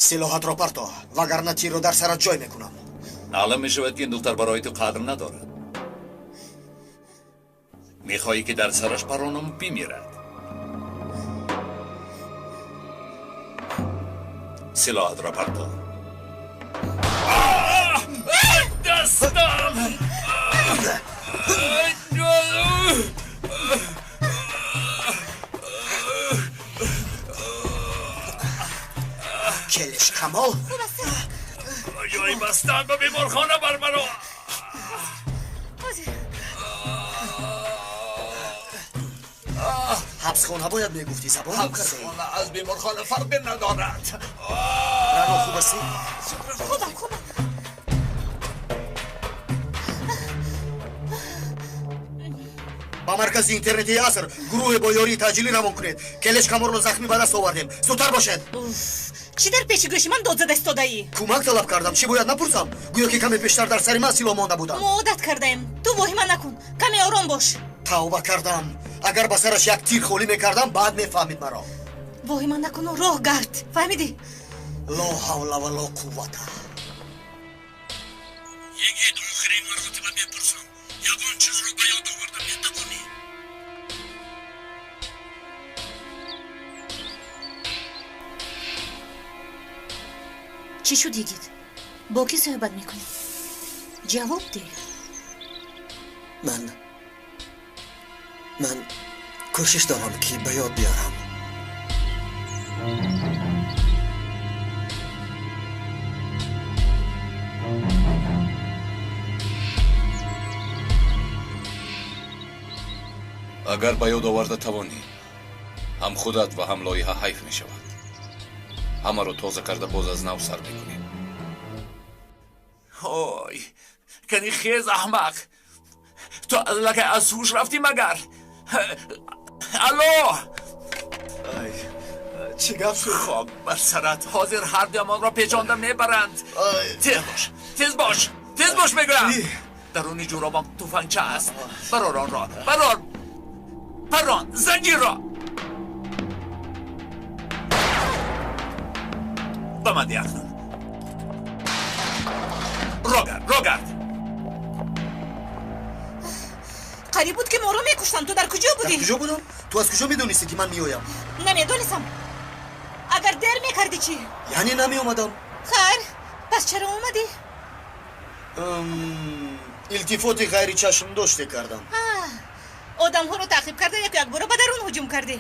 Силоҳатро парто, вагарна тирро дар сарат ҷой мекунам. Маълум мешавад, ки ин духтар барои ту қадр надорад. Мехоҳӣ, ки дар сараш паронам бимирад. Силоҳатро парто. Дастам! Келеш Камол? Ҷой бастан ба беморхона бар маро. Ҳабсхона бояд мегуфтӣ, забон ҳабсхона аз беморхона фарқе надорад. Рано, хуб ҳастӣ? Хубам, хубам. Ба маркази интернетии Аср гурӯҳе бо ёрии таъҷилӣ равон кунед. Келеш Камолро захмӣ ба даст овардем. Зудтар бошед. Чӣ дар пеши гӯши ман дод зада истодаӣ? Кӯмак талаб кардам, чӣ бояд напурсам? Гӯё ки каме пештар дар сари ман силоҳ монда будам. Мо одат кардаем. Ту воҳима накун, каме ором бош. Тавба кардам. Агар ба сараш як тир холӣ мекардам, баъд мефаҳмид маро. Воҳима накуну роҳ гард, фаҳмидӣ? Ло ҳавла ва ло қуввата. Йигит, охирин маротиба мепурсам, ягон чизро ба ёд оварда метавонӣ? Чӣ шуд, йигит? Бо кӣ суҳбат мекунӣ? Ҷавоб деҳ. Ман кӯшиш дорам, ки ба ёд биёрам. Агар ба ёд оварда тавонӣ, ҳам худат ва ҳам лоиҳа ҳайф мешавад. Ҳамаро тоза карда боз аз нав сар мекунем. Ой, кани хез, аҳмақ! Ту аллакай аз ҳуш рафтӣ магар? Алло! Чӣ гап шуд? Хок бар сарат, ҳозир ҳар дуямонро печонда мебаранд. Тез бош, тез бош, тез бош мегӯям. Даруни ҷӯробам туфангча аст. Барор онро, барор, парон занҷирро. Ба ман деҳ акнун. Рогард, рогард. Қариб буд, ки моро мекуштанд. Ту дар куҷо будӣ? Дар куҷо будам? Ту аз куҷо медонистӣ, ки ман меоям? Намедонистам. Агар дер мекардӣ чӣ? Яъне намеомадам. Хайр, пас чаро омадӣ? Илтифоти ғайричашмдоште кардам. Одамҳоро таъқиб карда, яку якбора ба дарун ҳуҷум кардӣ.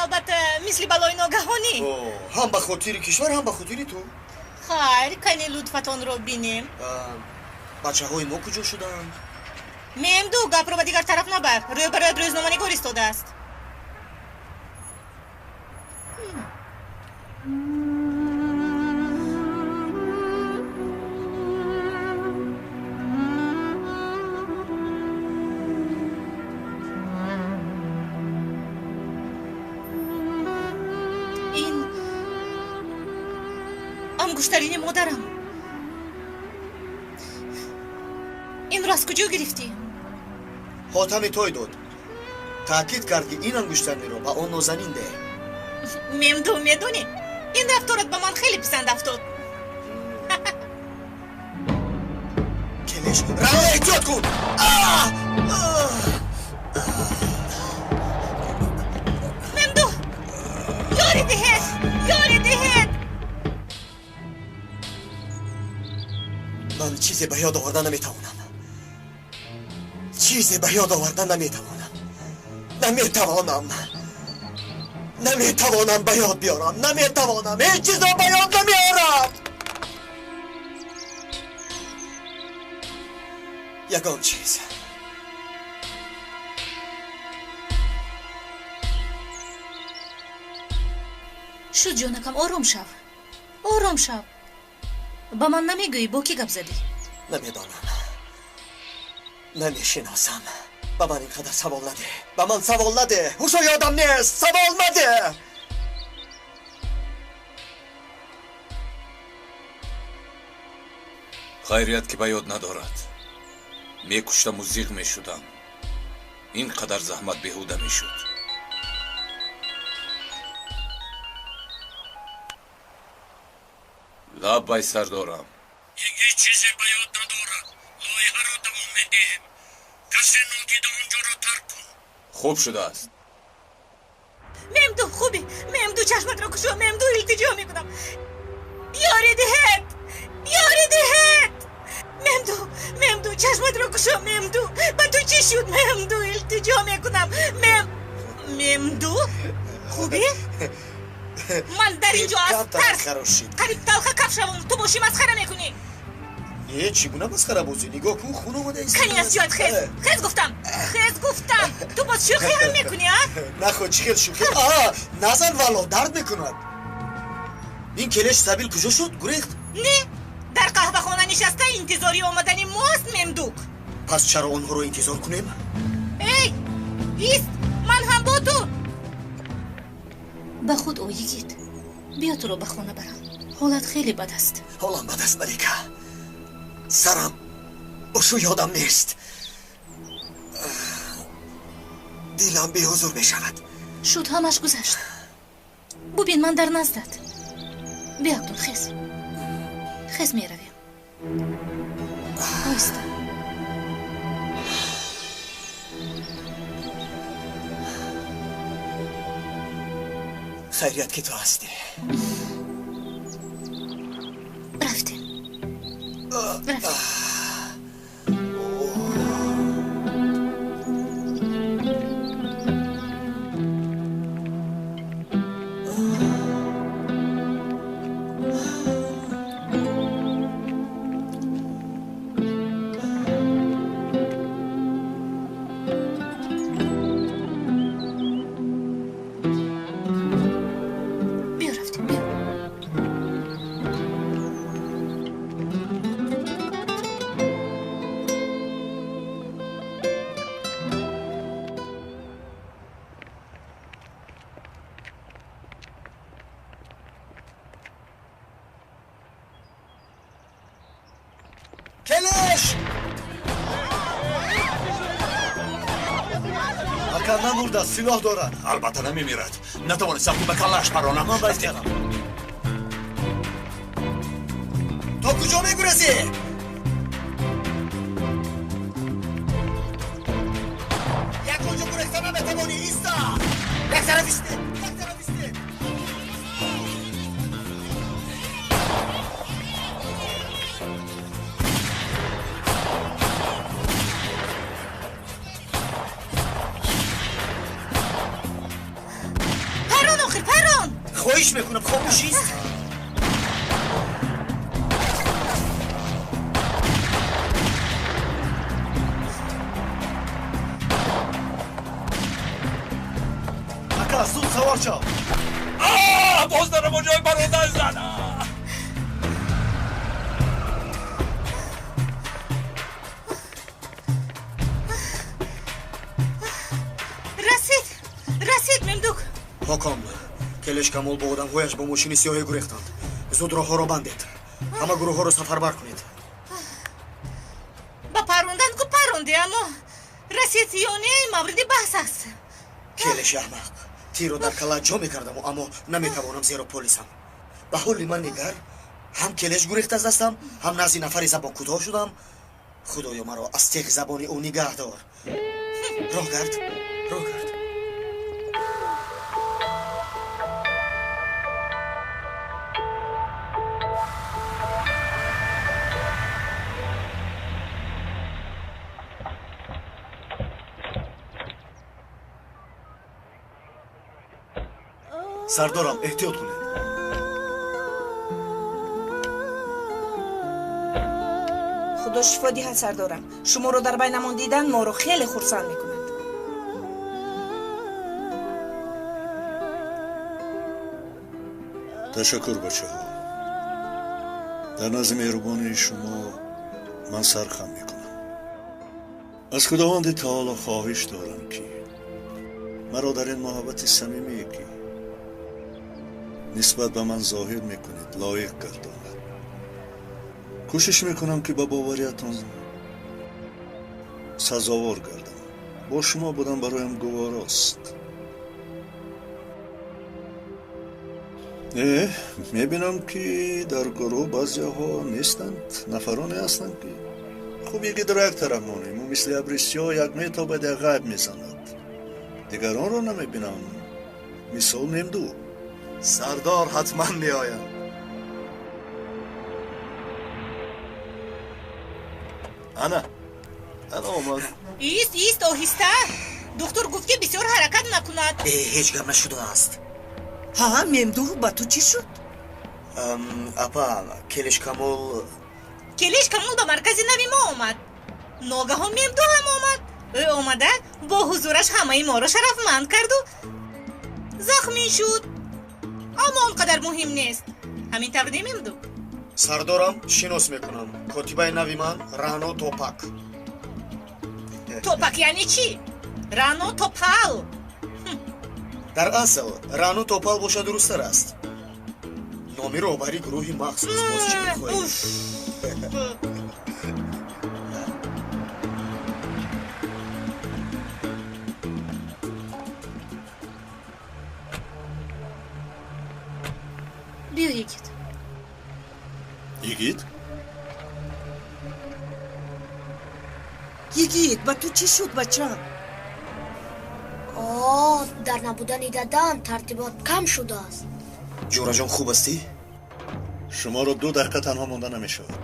Албатта, мисли балои ногаҳонӣ. Ҳам ба хотири кишвар, ҳам ба хотири ту. Хайр, кани лутфатонро бинем. Бачаҳои мо куҷо шуданд? Мемду, гапро ба дигар тараф набар. Рӯбарӯят рӯзноманигор истодааст. Ин ангуштарини модарам. Инро аз куҷо гирифтӣ? Ҳотами той дод. Таъкид кард, ки ин ангуштариро ба он нозанин деҳ. Мемду, медонӣ, ин рафторат ба ман хеле писанд афтод. Келеш, раво, эҳтиёт кун! Мемду, ёрӣ диҳед, ёрӣ диҳед! Ман чизе ба ёд оварда наметавонам. Чизе ба ёд оварда наметавонам. Наметавонам. Наметавонам ба ёд биёрам. Наметавонам. Ҳеҷ чизро ба ёд намеорам. Ягон чиз. Шуд, ҷонакам, ором шав, ором шав. Ба ман намегӯӣ, бо кӣ гап задӣ? Намедонам, намешиносам. Ба ман ин қадар савол надеҳ, ба ман савол надеҳ. Ҳушу ёдам нест, савол мадеҳ. Хайрият, ки ба ёд надорад. Мекуштаму зиғ мешудам. Ин қадар заҳмат беҳуда мешуд. Лаббай сардорам. Ҳеҷ чизе ба ёд надорад. Лоиҳаро давом медиҳем. Касе нодида он ҷоро тарк кун. Хуб шудааст. Мемду, хубӣ. Мемду, чашматро кушо. Мемду, илтиҷо мекунам. Ёрӣ диҳед! Ёрӣ диҳед! Мемду, Мемду, чашматро кушо. Мемду, ба ту чӣ шуд? Мемду, илтиҷо мекунам. Мемду, хубӣ? Ман дар ин ҷо аз тарс қариб талха каф шавам. Ту бошӣ масхара мекунӣ. Не, чӣ гуна масхарабозӣ? Нигоҳ кун, хун омада истода. Кани аз ҷоят хез. Хез гуфтам. Хез гуфтам. Ту боз шӯхӣ ҳам мекунӣ, а? Нахо, чӣ хел шӯхӣ? А, назан валло, дард мекунад. Ин келеш сабил куҷо шуд? Гурехт? Не, дар қаҳвахона нишаста интизори омадани мост, Мемдук. Пас чаро онҳоро интизор кунем? Эй, ист, ман ҳам бо ту. Ба худ о, йигит. Биё туро ба хона барам. Ҳолат хеле бад аст. Ҳолам бад аст, Малика. Сарам ушу ёдам нест. Дилам беҳузур мешавад. Шуд, ҳамаш гузашт. Бубин, ман дар наздат. Биё акнун, хез. Хез, меравем. Оҳиста. Хайрият ки ту ҳастӣ. Рафтем. Рафтем. Силоҳ дорад. Албатта намемирад. Натавонистам ки ба каллааш паронам. Ман байстадам. То куҷо мегурезӣ? Ягон ҷо гурехта наметавонӣ. Иста! Як тараф исте! Як тараф исте! Хоҳиш мекунам, хомӯш ист. Ака, зуд савор шав. Боз дар ҷой бародар зад. Расид, расид, Мемдук. Ҳоком, келеш Камол бо одамҳояш бо мошини сиёҳе гурехтанд. Зуд роҳҳоро бандед. Ҳама гурӯҳҳоро сафарбар кунед. Ба парондан ку паронде, аммо расид ё не мавриди баҳс аст. Келеши аҳмақ. Тирро дар калла ҷо мекардаму, аммо наметавонам, зеро полисам. Ба ҳоли ман нигар, ҳам келеш гурехт аз дастам, ҳам назди нафари забонкӯтоҳ шудам. Худоё, маро аз теғи забони ӯ нигаҳ дор. Роҳ гард, роҳ гард. Сардорам, эҳтиёт кунед. Худо шифо диҳад, сардорам. Шуморо дар байнамон дидан моро хеле хурсанд мекунад. Ташаккур, бачаҳо. Дар назди меҳрубонии шумо ман сархам мекунам. Аз Худованди таоло хоҳиш дорам, ки маро дар ин муҳаббати самимие, ки нисбат ба ман зоҳир мекунед, лоиқ гардонад. Кӯшиш мекунам, ки ба бовариятон сазовор гардам. Бо шумо будан бароям гуворост. Мебинам, ки дар гурӯҳ баъзеҳо нестанд, нафароне ҳастанд, ки хуб йигитро як тараф монем. Ӯ мисли абри сиёҳ як метобад, як ғайб мезанад. Дигаронро намебинам. Мисол Мемду. Сардор ҳатман меоянд. Ана, ана омад. Ист, ист, оҳиста. Духтур гуфт, ки бисёр ҳаракат накунад. Ҳеҷ гап нашудааст. Ҳа, Мемду, ба ту чӣ шуд? Апа, Келиш Камол. Келиш Камол ба маркази нави мо омад. Ногаҳон Мемду ҳам омад. Ӯ омада бо ҳузураш ҳамаи моро шарафманд карду захмӣ шуд. Аммо он қадар муҳим нест. Ҳамин тавр не, Мемду? Сардорам, шинос мекунам. Котибаи нави ман Рано Топак. Топак яъне чӣ? Рано Топал. Дар асл Рано Топал бошад дурусттар аст. Номи роҳбари гурӯҳи махсус боз чӣ мехоҳед? Биё, йигит. Йигит? Йигит, ба ту чӣ шуд, бачам? О, дар набудани дадам тартибот кам шудааст. Ҷӯраҷон, хуб ҳастӣ? Шуморо 2 дақиқа танҳо монда намешавад.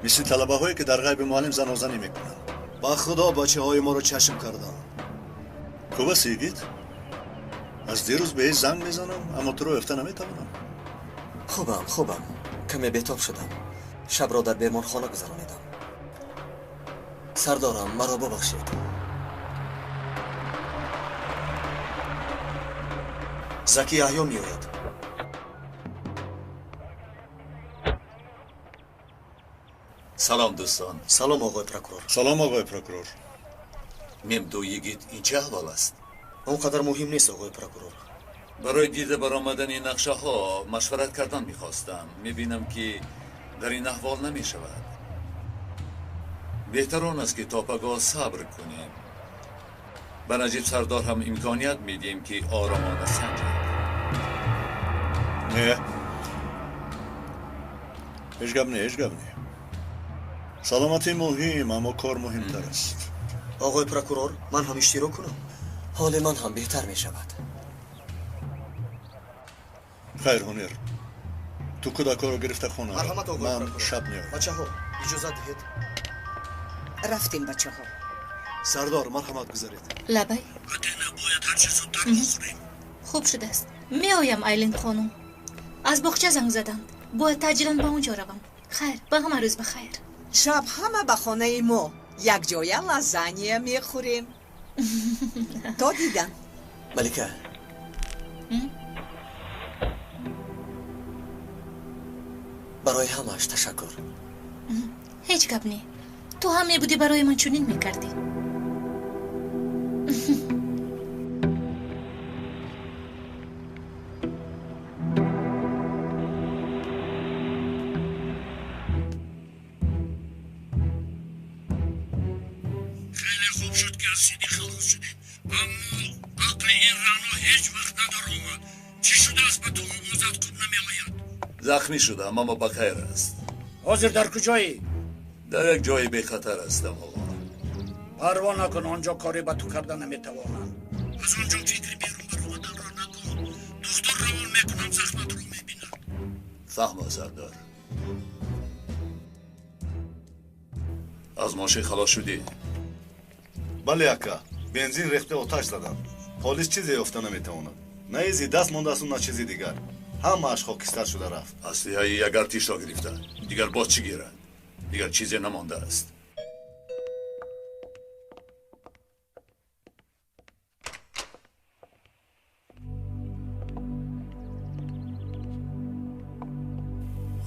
Мисли талабаҳое, ки дар ғайби муаллим занозанӣ мекунанд. Ба худо бачаҳои моро чашм карданд. Хуб аст, йигит? Аз дирӯз ба ҳеҷ занг мезанам, аммо туро ёфта наметавонам. Хубам, хубам. Каме бетоб шудам. Шабро дар беморхона гузаронидам. Сардорам, маро бубахшед. Заки Яҳё меояд. Салом, дӯстон. Салом, оғои прокурор. Салом, оғои прокурор. Мемду, йигит, ин чӣ аҳвол аст? Он қадар муҳим нест, оғои прокурор. Барои дида баромадани нақшаҳо машварат кардан мехостам. Мебинам, ки дар ин аҳвол намешавад. Беҳтар он аст, ки то пагоҳ сабр кунем. Ба Наҷиб сардор ҳам имконият медиҳем, ки оромона санҷад. Не, ҳеҷ гап не, ҳеҷ гап не. Саломатӣ муҳим, аммо кор муҳимтар аст. Оғои прокурор, ман ҳам иштирок кунам. Ҳоли ман ҳам беҳтар мешавад. Хайр, ҳунер, ту кӯдакҳоро гирифта хона. Марҳамат, оғои ман прокурор. Шаб меоям. Бачаҳо, иҷозат диҳед. Рафтем, бачаҳо. Сардор, марҳамат, гузаред. Лабай. Атена, бояд ҳарчи зудтар бихӯрем. Хуб шудааст. Меоям, Айлин хонум. Аз боғча занг заданд. Бояд таъҷилан ба он ҷо равам. Хайр, ба ҳама рӯз ба хайр. Шаб ҳама ба хонаи мо якҷоя лазанья мехӯрем. То дидан. Малика, барои ҳамааш ташаккур. Ҳеҷ гап не. Ту ҳам мебудӣ, барои ман чунин мекардӣ. Хеле хуб шуд, ки аз сидӣ халос шудем. Аммо ақли ин Рано ҳеҷ вақт надаромад. Чӣ шудааст ба ту, овозат хуб намеояд? Захмӣ шудам, аммо ба хайр аст. Ҳозир дар куҷоӣ? Дар як ҷои бехатар ҳастам, оғо. Парво накун, он ҷо коре ба ту карда наметавонанд. Аз он ҷо фикри берун баромаданро накун. Духтур равон мекунам, захматро мебинад. Фаҳмо, сардор. Аз мошин халос шудӣ? Бале, ака, бензин рехта оташ задам. Полис чизе ёфта наметавонад. На изи даст мондааст, на чизи дигар. Ҳамааш хокистар шуда рафт. Аслиҳаи як артишро гирифта. Дигар боз чӣ гирад? Дигар чизе намондааст.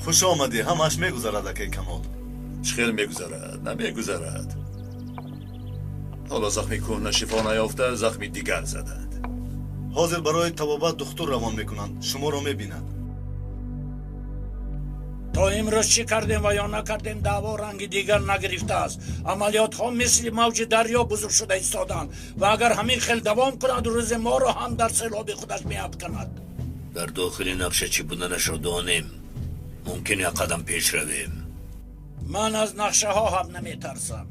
Хуш омадӣ, ҳамааш мегузарад, акай Камол. Чӣ хел мегузарад? Намегузарад. Ҳоло захми кӯҳна шифо наёфта, захми дигар заданд. Ҳозир барои табобат духтур равон мекунанд, шуморо мебинад. То имрӯз чӣ кардем ва ё накардем, даъво ранги дигар нагирифтааст. Амалиётҳо мисли мавҷи дарё бузург шуда истоданд ва агар ҳамин хел давом кунад, рӯзе моро ҳам дар селоби худаш меафканад. Дар дохили нақша чӣ буданашро донем, мумкин як қадам пеш равем. Ман аз нақшаҳо ҳам наметарсам.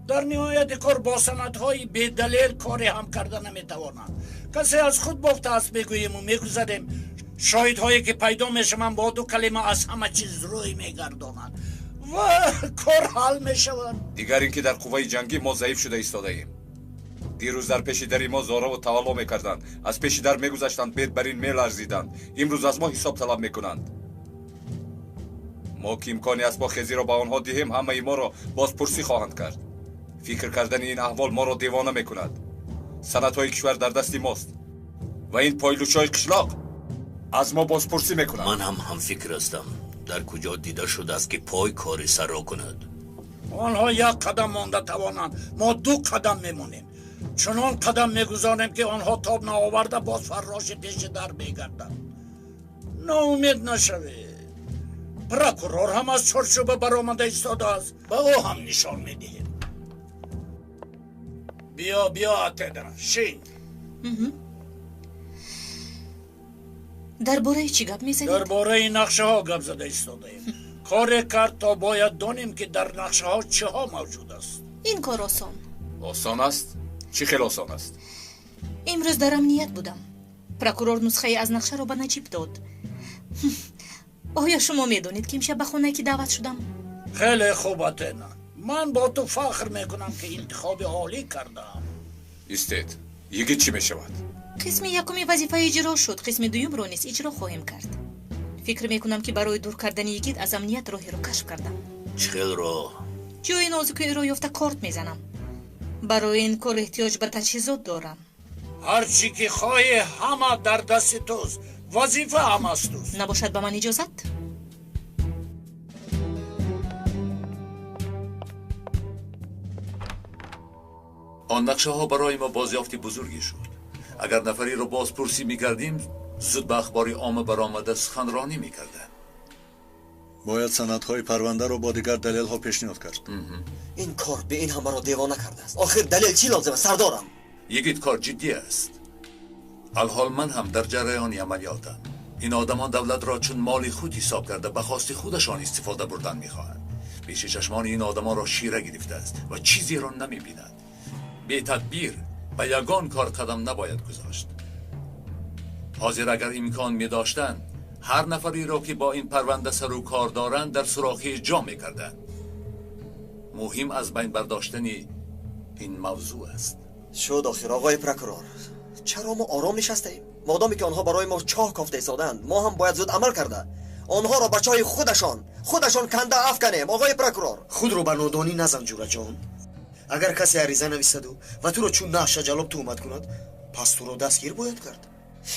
Дар ниҳояти кор бо санадҳои бедалел коре ҳам карда наметавонанд. Касе аз худ бофтааст мегӯему мегузарем. Шоҳидҳое ки пайдо мешаванд бо ду калима аз ҳама чиз рӯй мегардонанд ва кор ҳал мешавад. Дигар ин ки дар қувваи ҷангӣ мо заиф шуда истодаем. Дирӯз дар пеши дари мо зораву тавалло мекарданд, аз пеши дар мегузаштанд, бед бар ин меларзиданд. Имрӯз аз мо ҳисоб талаб мекунанд. Мо ки имкони асбохезиро ба онҳо диҳем, ҳамаи моро бозпурсӣ хоҳанд кард. Фикр кардани ин аҳвол моро девона мекунад. Санадҳои кишвар дар дасти мост ва ин пойлучҳои қишлоқ аз мо бозпурсӣ мекунанд. Ман ҳам ҳамфикр ҳастам. Дар куҷо дида шудааст ки пой кори сарро кунад? Онҳо як қадам монда тавонанд, мо ду қадам мемонем. Чунон қадам мегузорем ки онҳо тоб наоварда боз фарроши пеши дар мегарданд. Ноумед нашавед. Прокурор ҳам аз чорчӯба баромада истодааст, ба ӯ ҳам нишон медиҳем. Биё, биё, Атеда, шин. Дар бораи чӣ гап мезанед? Дар бораи нақшаҳо гап зада истодаем. Коре кард то бояд донем ки дар нақшаҳо чиҳо мавҷуд аст. Ин кор осон. Осон аст? Чӣ хел осон аст? Имрӯз дар амният будам. Прокурор нусхае аз нақшаро ба Наҷиб дод. Оё шумо медонед ки имшаб ба хонае ки даъват шудам? Хеле хуб, Атена. Ман бо ту фахр мекунам ки интихоби олӣ кардаам. Истед, йигит чӣ мешавад? Қисми якуми вазифа иҷро шуд, қисми дуюмро низ иҷро хоҳем кард. Фикр мекунам ки барои дур кардани йигит аз амният роҳеро кашф кардам. Чӣ хел роҳ? Ҷои нозукиро ёфта корт мезанам. Барои ин кор эҳтиёҷ ба таҷҳизот дорам. Ҳар чӣ ки хоҳӣ ҳама дар дасти туст. Вазифа ҳам аз туст. Набошад ба ман иҷозат? Он нақшаҳо барои мо бозёфти бузурге шуд. Агар нафареро бозпурсӣ мекардем, зуд ба ахбори омма баромада суханронӣ мекарданд. Бояд санадҳои парвандаро бо дигар далелҳо пешниҳод кард. Ин кор бе ин ҳамаро девона кардааст. Охир далел чӣ лозим аст, сардорам? Йигит, кор ҷиддӣ аст. Алҳол ман ҳам дар ҷараёни амалиётам. Ин одамон давлатро чун моли худ ҳисоб карда ба хости худашон истифода бурдан мехоҳанд. Пеши чашмони ин одамонро шира гирифтааст ва чизеро намебинад. Бетадбир ба ягон кор қадам набояд гузошт. Ҳозир агар имкон медоштанд, ҳар нафареро ки бо ин парванда сару кор доранд дар сурохи ҷо мекарданд. Муҳим аз байн бардоштани ин мавзӯъ аст. Шуд охир, оғои прокурор. Чаро мо ором нишастаем? Модоме ки онҳо барои мо чоҳ кофта истоданд, мо ҳам бояд зуд амал карда онҳоро ба чоҳи худашон канда афканем. Оғои прокурор, худро ба нодонӣ назан, ҷураҷон. Агар касе ариза нависаду ва туро чун наҳша ҷалоб туҳмат кунад, пас туро дастгир бояд кард.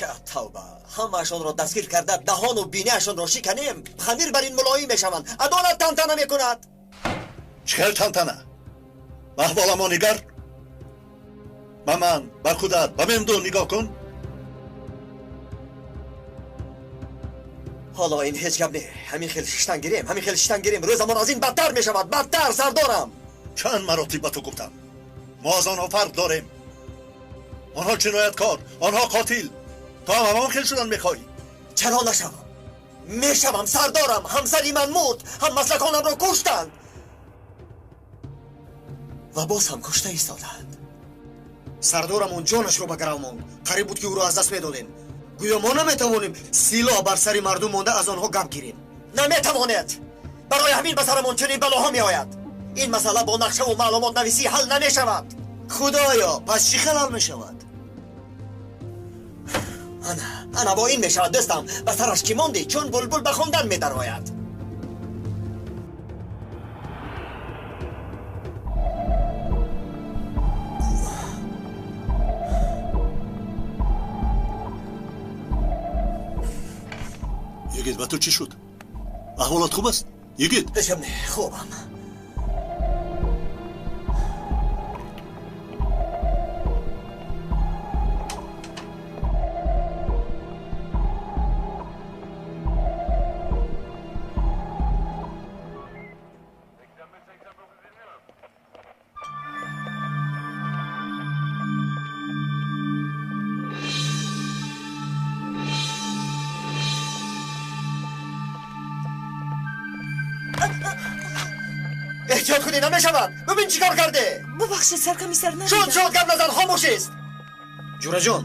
Я тавба, ҳамаашонро дастгир карда даҳону бинаашонро шиканем, хамир бар ин мулоим мешаванд. Адолат тантана мекунад. Чӣ хел тантана? Ба аҳволамо нигар. Ба ман, ба худат, ба Мемду нигоҳ кун. Ҳоло ин ҳеҷ гап не. Ҳамин хел шиштан гирем, ҳамин хел шиштан гирем, рӯзамон аз ин бадтар мешавад. Бадтар, сардорам. Чанд маротиб ба ту гуфтам, мо аз онҳо фарқ дорем. Онҳо ҷинояткор, онҳо қотил. То ҳам ҳамон хел шудан мехоҳӣ? Чаро нашавам? Мешавам, сардорам. Ҳамсари ман мурд, ҳам маслаконамро куштанд ва боз ҳам кушта истоданд. Сардорамон ҷонашро ба гарав монд. Қариб буд ки ӯро аз даст медодем. Гӯё мо наметавонем силоҳ бар сари мардум монда аз онҳо гап гирем. Наметавонед. Барои ҳамин ба сарамон чунин балоҳо меояд. Ин масъала бо нақшаву маълумотнависӣ ҳал намешавад. Худоё, пас чӣ хел ҳал мешавад? Ана бо ин мешавад, дӯстам. Ба сараш ки мондӣ, чун булбул ба хондан медарояд. Йигит, ба ту чӣ шуд? Аҳволат хуб аст? Йигит? Ҳеҷ гап не, хубам. Эҳтиёт кунӣ намешавад. Бибин чӣ кор кардӣ. Бубахшед, саркомиссар, надидам. Шуд, шуд, гап назан, хомӯш ист. Ҷураҷон,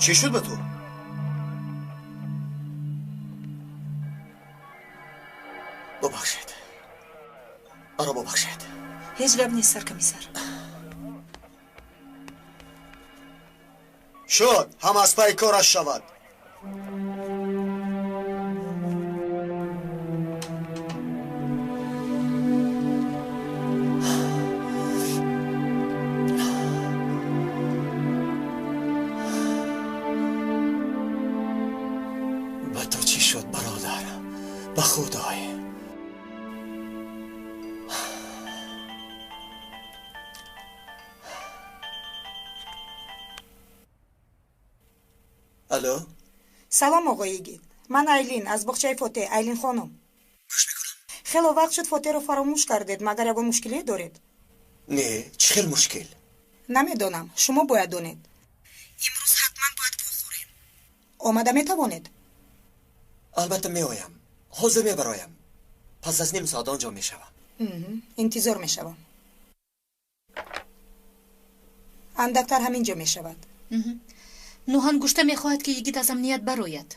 чӣ шуд ба ту? Бубахшед. Маро бубахшед. Ҳеҷ гап нест, саркомиссар. Шуд, ҳама аз пайи кораш шавад. Ба ту чӣ шуд, бародар? Ба худой. Алло? Салом, оғои Йигит. Ман Айлин аз боғчаи Фотеҳ, Айлин хонум. Хело вақт шуд Фотеҳро фаромӯш кардед, магар ягон мушкиле доред? Не, чӣ хел мушкил? Намедонам, шумо бояд донед. Имрӯз ҳатман бояд вохӯрем. Омада метавонед? Албатта меоям. Ҳозир мебароям. Пас аз ним соат он ҷо мешавам. Интизор мешавам. Андактар ҳамин ҷо мешавад. Нӯҳангушта мехоҳад, ки Йигит аз амният барояд.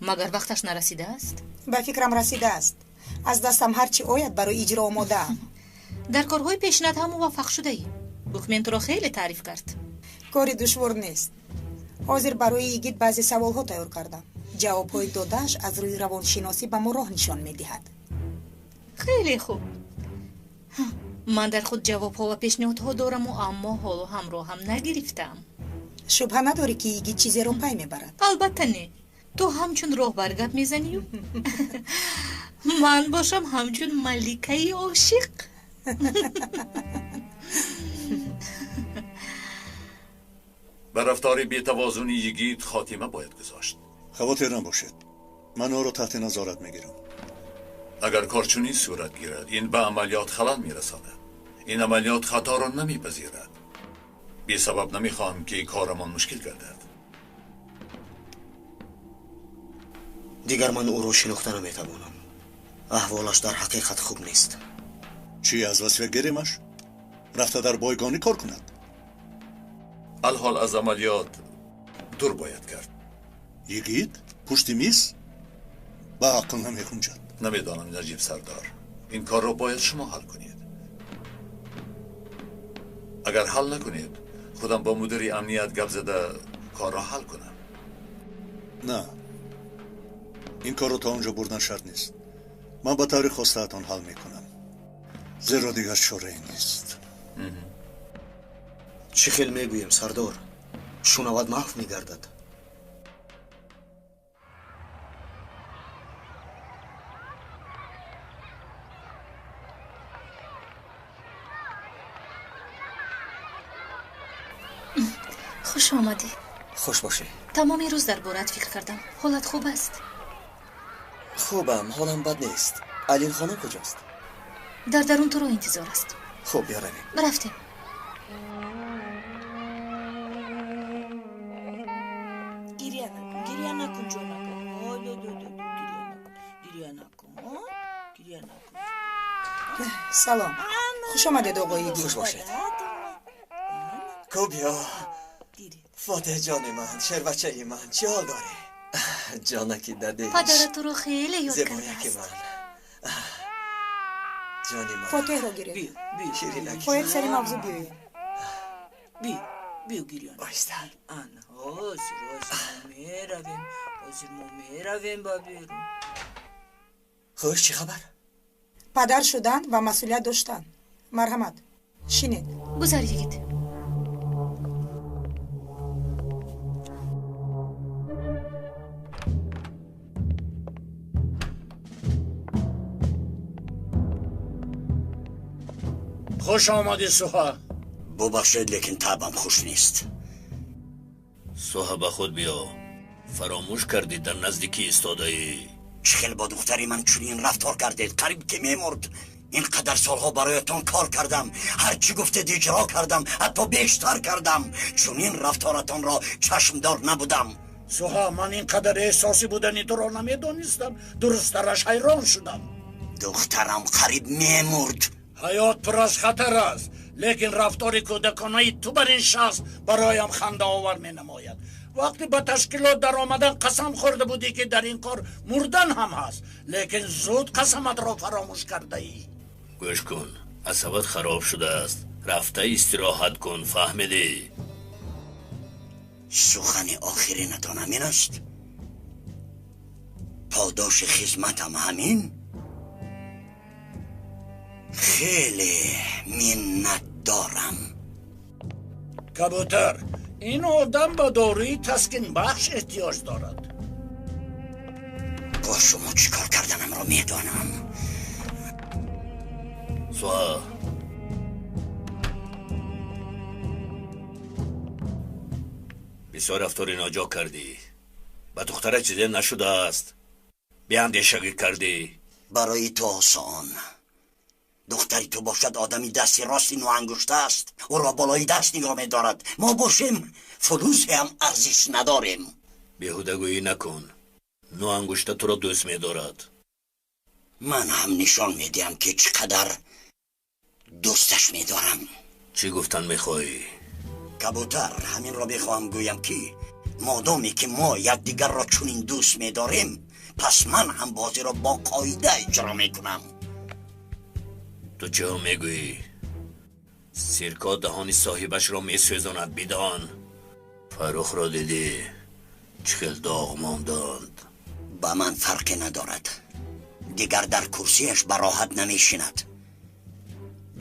Магар вақташ нарасидааст? Ба фикрам расидааст. Аз дастам ҳар чӣ ояд барои иҷро омодаам. Дар корҳои пешинат ҳам муваффақ шудаӣ. Букмен туро хеле таъриф кард. Кори душвор нест. Ҳозир барои Йигит баъзе саволҳо тайёр кардам. Ҷавобҳои додааш аз рӯи равоншиносӣ ба мо роҳ нишон медиҳад. Хеле хуб. Ман дар худ ҷавобҳо ва пешниҳодҳо дораму, аммо ҳоло ҳамроҳам нагирифтаам. Шубҳа надорӣ, ки Йигит чизеро пай мебарад? Албатта не. Ту ҳамчун роҳбар гап мезанию, ман бошам ҳамчун маликаи ошиқ. Ба рафтори бетавозуни Йигит хотима бояд гузошт. Хавотир набошед, ман ӯро таҳти назорат мегирам. Агар кор чунин сурат гирад, ин ба амалиёт халал мерасонад. Ин амалиёт хаторо намепазирад. Бесабаб намехоҳам, ки корамон мушкил гардад. Дигар ман ӯро шинохта наметавонам. Аҳволаш дар ҳақиқат хуб нест. Чӣ, аз вазифа гиремаш? Рафта дар бойгонӣ кор кунад? Алҳол аз амалиёт дур бояд кард. Йигит пушти миз ба ақл намехунҷад. Намедонам, Наҷиб сардор, ин корро бояд шумо ҳал кунед. Агар ҳал накунед, худам бо мудири амният гап зада корро ҳал кунам. На, ин корро то он ҷо бурдан шарт нест. Ман ба таври хостаатон ҳал мекунам, зеро дигар чорае нест. Чӣ хел мегӯем, сардор? Шунавад маҳв мегардад. Хуш омадӣ. Хуш бошӣ. Тамоми рӯз дар бораат фикр кардам. Ҳолат хуб аст? Хубам, ҳолам бад нест. Айлин хонум куҷост? Дар дарун туро интизор аст. Хуб, биё равем. Рафтем. Гиря накун, гиря накун, ҷонакам. Ой, ду, ду, ду, гиря накун, гиря накун, гиря накун. Салом. Хуш омадед, оғои Йигит. Хуш бошед. Ку биё. Фотеҳ ҷони ман, шербачаи ман, чӣ ҳол дорӣ? Ҷонаки дадеш. Падарат туро хеле ёд Зебояки кардааст. ман. Ҷони ман. Фотеҳро гиред. Ширинак. Хоҳед сари мавзӯъ биёед. Биё, биё, гиря накун. Оҳиста. Ана, ҳозир, ҳозир мо меравем, ҳозир мо меравем ба берун. Хуш, чӣ хабар? Падар шудан ва масъулият доштан. Марҳамат, шинед. Гузар, Йигит. Хуш омадӣ, Суҳа. Бубахшед, лекин табам хуш нест. Суҳа, ба худ биё. Фаромӯш кардӣ дар назди кӣ истодаӣ? Чӣ хел бо духтари ман чунин рафтор кардед? Қариб ки мемурд. Ин қадар солҳо бароятон кор кардам, ҳар чӣ гуфтед иҷро кардам, ҳатто бештар кардам. Чунин рафторатонро чашмдор набудам. Суҳа, ман ин қадар эҳсосӣ будани туро намедонистам. Дурусттараш ҳайрон шудам. Духтарам қариб мемурд. Ҳаёт пур аз хатар аст, лекин рафтори кӯдаконаи ту бар ин шахс бароям хандаовар менамояд. Вақте ба ташкилот даромадан қасам хӯрда будӣ, ки дар ин кор мурдан ҳам ҳаст, лекин зуд қасаматро фаромӯш кардаӣ. Гӯш кун, асабат хароб шудааст. Рафта истироҳат кун, фаҳмидӣ? Сухани охиринатон ҳамин аст? Подоши хизматам ҳамин? Хеле миннатдорам. Кабутар, ин одам ба доруи таскинбахш эҳтиёҷ дорад. Бо шумо чӣ кор карданамро медонам. Суҳа, бисёр рафтори ноҷо кардӣ. Ба духтара чизе нашудааст. Беандешагӣ кардӣ. Барои ту осон. Духтари ту бошад одами дасти рости нуангушта аст. Ӯро болои даст нигоҳ медорад. Мо бошем фулусе ҳам арзиш надорем. Беҳудагӯӣ накун. Нуангушта туро дӯст медорад. Ман ҳам нишон медиҳам, ки чӣ қадар дӯсташ медорам. Чӣ гуфтан мехоҳӣ? Кабутар, ҳаминро мехоҳам гӯям, ки модоме ки мо якдигарро чунин дӯст медорем, пас ман ҳам бозиро бо қоида иҷро мекунам. Ту чиҳо мегӯӣ? Сирко даҳони соҳибашро месӯзонад, бидон. Фаррухро дидӣ, чӣ хел доғ монданд. Ба ман фарқе надорад. Дигар дар курсиаш ба роҳат намешинад.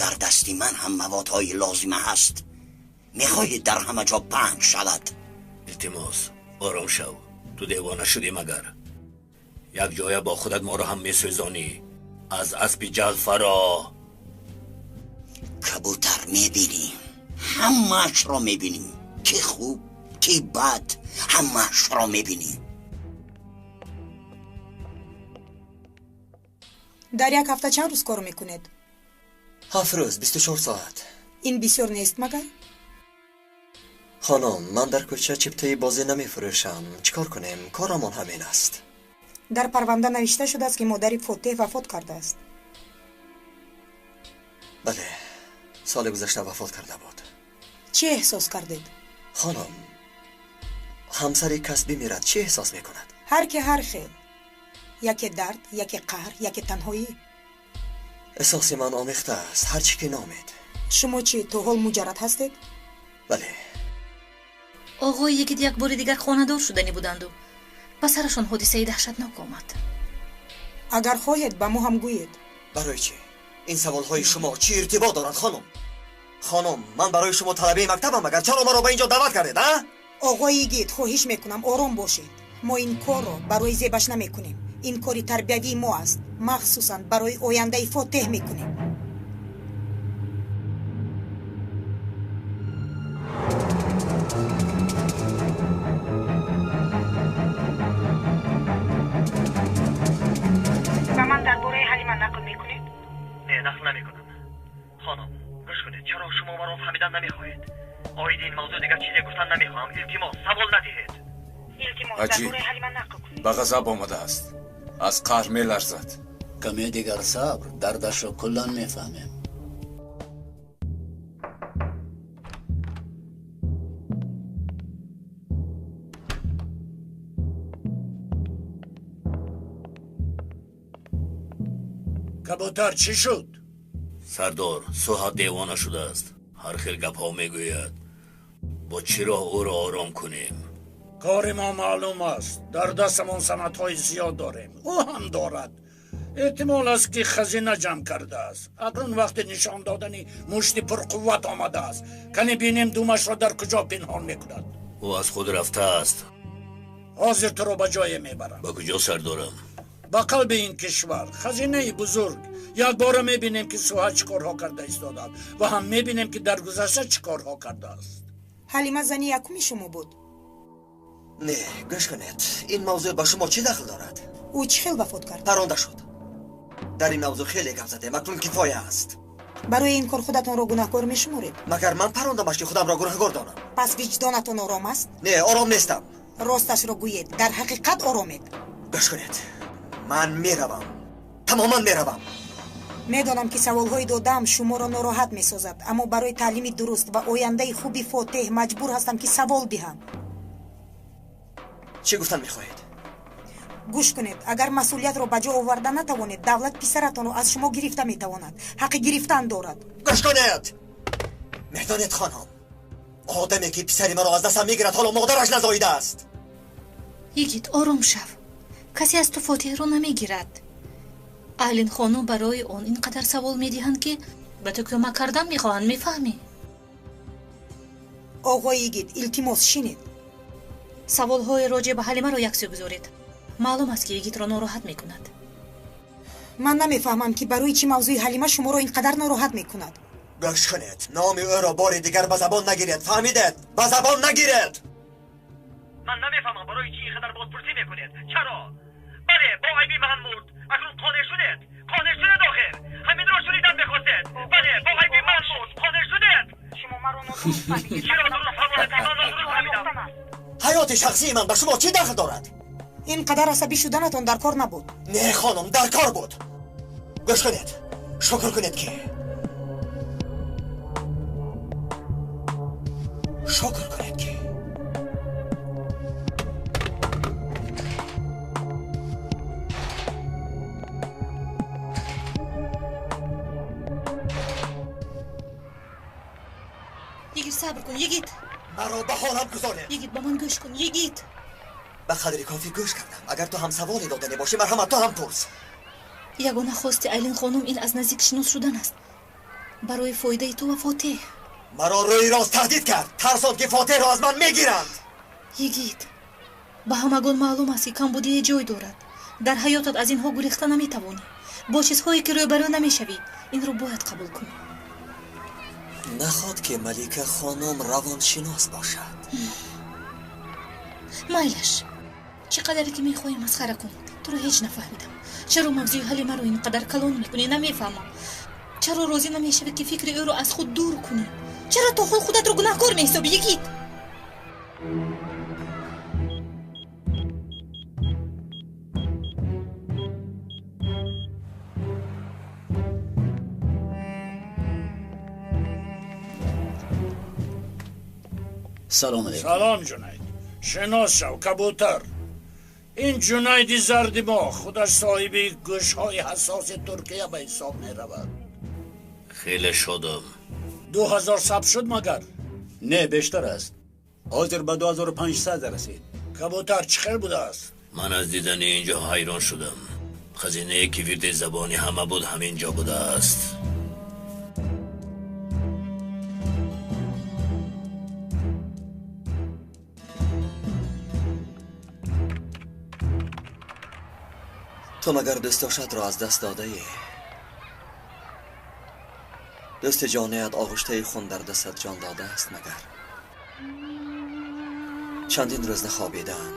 Дар дасти ман ҳам маводҳои лозима ҳаст. Мехоҳед дар ҳама ҷо паҳн шавад? Илтимос, ором шав. Ту девона шудӣ магар? Як ҷоя бо худат моро ҳам месӯзонӣ. Аз аспи ҷал фаро. Кабутар, мебинӣ, ҳамаашро мебинӣ, ки хуб, ки бад, ҳамаашро мебинӣ. Дар як ҳафта чанд рӯз кор мекунед? 7 рӯз, 24 соат. Ин бисёр нест магар? Хонум, ман дар кӯча чиптаи бозӣ намефурӯшам. Чӣ кор кунем? Корамон ҳамин аст. Дар парванда навишта шудааст, ки модари Фотеҳ вафот кардааст. Бале, соли гузашта вафот карда буд. Чӣ эҳсос кардед? Хонум, ҳамсари кас бимирад, чӣ эҳсос мекунад? Ҳар ки ҳар хел. Яке дард, яке қаҳр, яке танҳоӣ. Эҳсоси ман омехта аст, ҳар чӣ ки номед. Шумо чӣ, то ҳол муҷаррад ҳастед? Бале. Оғои Йигит як бори дигар хонадор шуданӣ буданду ба сарашон ҳодисаи даҳшатнок омад. Агар хоҳед, ба мо ҳам гӯед. Барои чӣ? Ин саволҳои шумо чӣ иртибот дорад, хонум? Хонум, ман барои шумо талабаи мактабам, магар чаро маро ба ин ҷо даъват кардед, а? Оғои Йигит, хоҳиш мекунам, ором бошед. Мо ин корро барои зебаш намекунем. Ин кори тарбиявии мо аст. Махсусан барои ояндаи Фотеҳ мекунем. Ба ман дар бораи Ҳалима нақл мекунед? Не, нақл намекунам. Хонум, гӯш кунед, чаро шумо маро фаҳмидан намехоҳед? Оиди ин мавзӯъ дигар чизе гуфтан намехоҳам. Илтимос, савол надиҳед. Илтимос, дар Аҷиб. бораи Ҳалима нақл кунед. Ба ғазаб омадааст. Аз қаҳр меларзад. Каме дигар сабр, дардашро куллан мефаҳмем. Кабутар, чӣ шуд? Сардор, Суҳа девона шудааст. Ҳар хел гапҳо мегӯяд. Бо чӣ роҳ ӯро ором кунем? Кори мо маълум аст. Дар дастамон санадҳои зиёд дорем. Ӯ ҳам дорад. Эҳтимол аст, ки хазина ҷамъ кардааст. Акнун вақти нишон додани мушти пурқувват омадааст. Кане бинем, думашро дар куҷо пинҳон мекунад. Ӯ аз худ рафтааст. Ҳозир туро ба ҷое мебарам. Ба куҷо, сардорам? Ба қалби ин кишвар, хазинаи бузург. Якбора мебинем, ки Суҳа чӣ корҳо карда истодааст ва ҳам мебинем, ки дар гузашта чӣ корҳо кардааст. Ҳалима зани якуми шумо буд. Не, гӯш кунед, ин мавзӯъ ба шумо чӣ дахл дорад? Ӯ чӣ хел вафот кард? Паронда шуд. Дар ин мавзӯъ хеле гап задем, акнун кифоя аст. Барои ин кор худатонро гунаҳкор мешуморед? Магар ман парондамаш, ки худамро гунаҳкор донам? Пас виҷдонатон ором аст? Не, ором нестам. Росташро гӯед, дар ҳақиқат оромед. Гӯш кунед, ман меравам, тамоман меравам. Медонам, ки саволҳои додаам шуморо нороҳат месозад, аммо барои таълими дуруст ва ояндаи хуби Фотеҳ маҷбур ҳастам, ки савол диҳам. Чӣ гуфтан мехоҳед? Гӯш кунед, агар масъулиятро ба ҷо оварда натавонед, давлат писаратонро аз шумо гирифта метавонад. Ҳаққи гирифтан дорад. Гӯш кунед! Медонед, хонум, одаме ки писари маро аз дастам мегирад, ҳоло модараш назоидааст. Йигит, ором шав. Касе аз ту Фотеҳро намегирад. Айлин хонум барои он ин қадар савол медиҳанд, ки ба ту кӯмак кардан мехоҳанд, мефаҳмӣ? Оғои Йигит, илтимос, шинед. Саволҳои роҷеъ ба Ҳалимаро яксӯ гузоред. Маълум аст, ки Йигитро нороҳат мекунад. Ман намефаҳмам, ки барои чӣ мавзӯи Ҳалима шуморо ин қадар нороҳат мекунад. Гӯш кунед, номи ӯро бори дигар ба забон нагиред, фаҳмидед? Ба забон нагиред! Ман намефаҳмам, барои чӣ ин қадар бозпурсӣ мекунед. Чаро? Бале, бо айби ман мурд. Акнун қонеъ шудед? Қонеъ шудед охир? Ҳаминро шунидан мехостед? Бале, бо айби ман мурд. Қонеъ шудед? Шумо маро нодуруст фаҳмидед. Чаро дуруст фаҳмонед? Ман нодуруст фаҳмидам. Ҳаёти шахсии ман ба шумо чӣ дахл дорад? Ин қадар асабӣ шуданатон дар кор набуд. Не, хонум, дар кор буд. Гӯш кунед, шукр кунед, ки шукр кунед, ки Йигит, сабр кун, Йигит. Маро ба ҳолам гузоред. Йигит, ба ман гӯш кун, Йигит. Ба қадри кофӣ гӯш кардам. Агар ту ҳам саволе додане бошӣ, марҳамат, ту ҳам пурс. Ягона хости Айлин хонум ин аз наздик шинос шудан аст. Барои фоидаи ту ва Фотеҳ. Маро рӯи рост таҳдид кард. Тарсонд, ки Фотеҳро аз ман мегиранд. Йигит, ба ҳамагон маълум аст, ки камбудие ҷой дорад. Дар ҳаётат аз инҳо гурехта наметавонӣ. Бо чизҳое ки рӯбарӯ намешавӣ, инро бояд қабул кунӣ. Наход, ки Малика хонум равоншинос бошад. Майлаш, чӣ қадаре ки мехоҳӣ масхара кун. Туро ҳеҷ нафаҳмидам. Чаро мавзӯи Ҳалимаро ин қадар калон мекунӣ, намефаҳмам. Чаро розӣ намешавӣ, ки фикри ӯро аз худ дур кунӣ? Чаро то ҳол худатро гунаҳкор меҳисобӣ, Йигит? Салом алейкум. Салом, Ҷунайд. Шинос шав, Кабутар. Ин Ҷунайди зарди мо худаш соҳиби гӯшҳои ҳассоси Туркия ба ҳисоб меравад. Хеле шодам. 2000 сабт шуд магар? Не, бештар аст. Ҳозир ба 2500 расид. Кабутар, чӣ хел будааст? Ман аз дидани ин ҷо ҳайрон шудам. Хазинае ки вирди забони ҳама буд, ҳамин ҷо будааст. Ту магар дӯстдоштатро аз даст додаӣ? Дӯсти ҷоният оғуштаи хун дар дастат ҷон додааст магар? Чандин рӯз нахобидаам,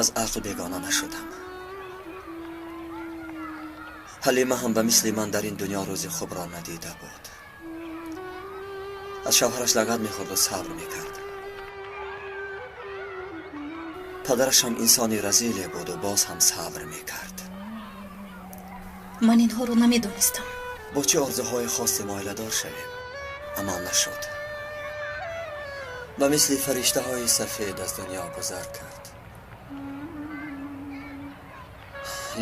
аз ақл бегона нашудам. Ҳалима ҳам ба мисли ман дар ин дунё рӯзи хубро надида буд. Аз шавҳараш лагад мехӯрду сабр мекард. Падараш ҳам инсони разиле буду боз ҳам сабр мекард. Ман инҳоро намедонистам. Бо чӣ орзуҳое хостем оиладор шавем, аммо нашуд. Ба мисли фариштаҳои сафед аз дунё гузар кард.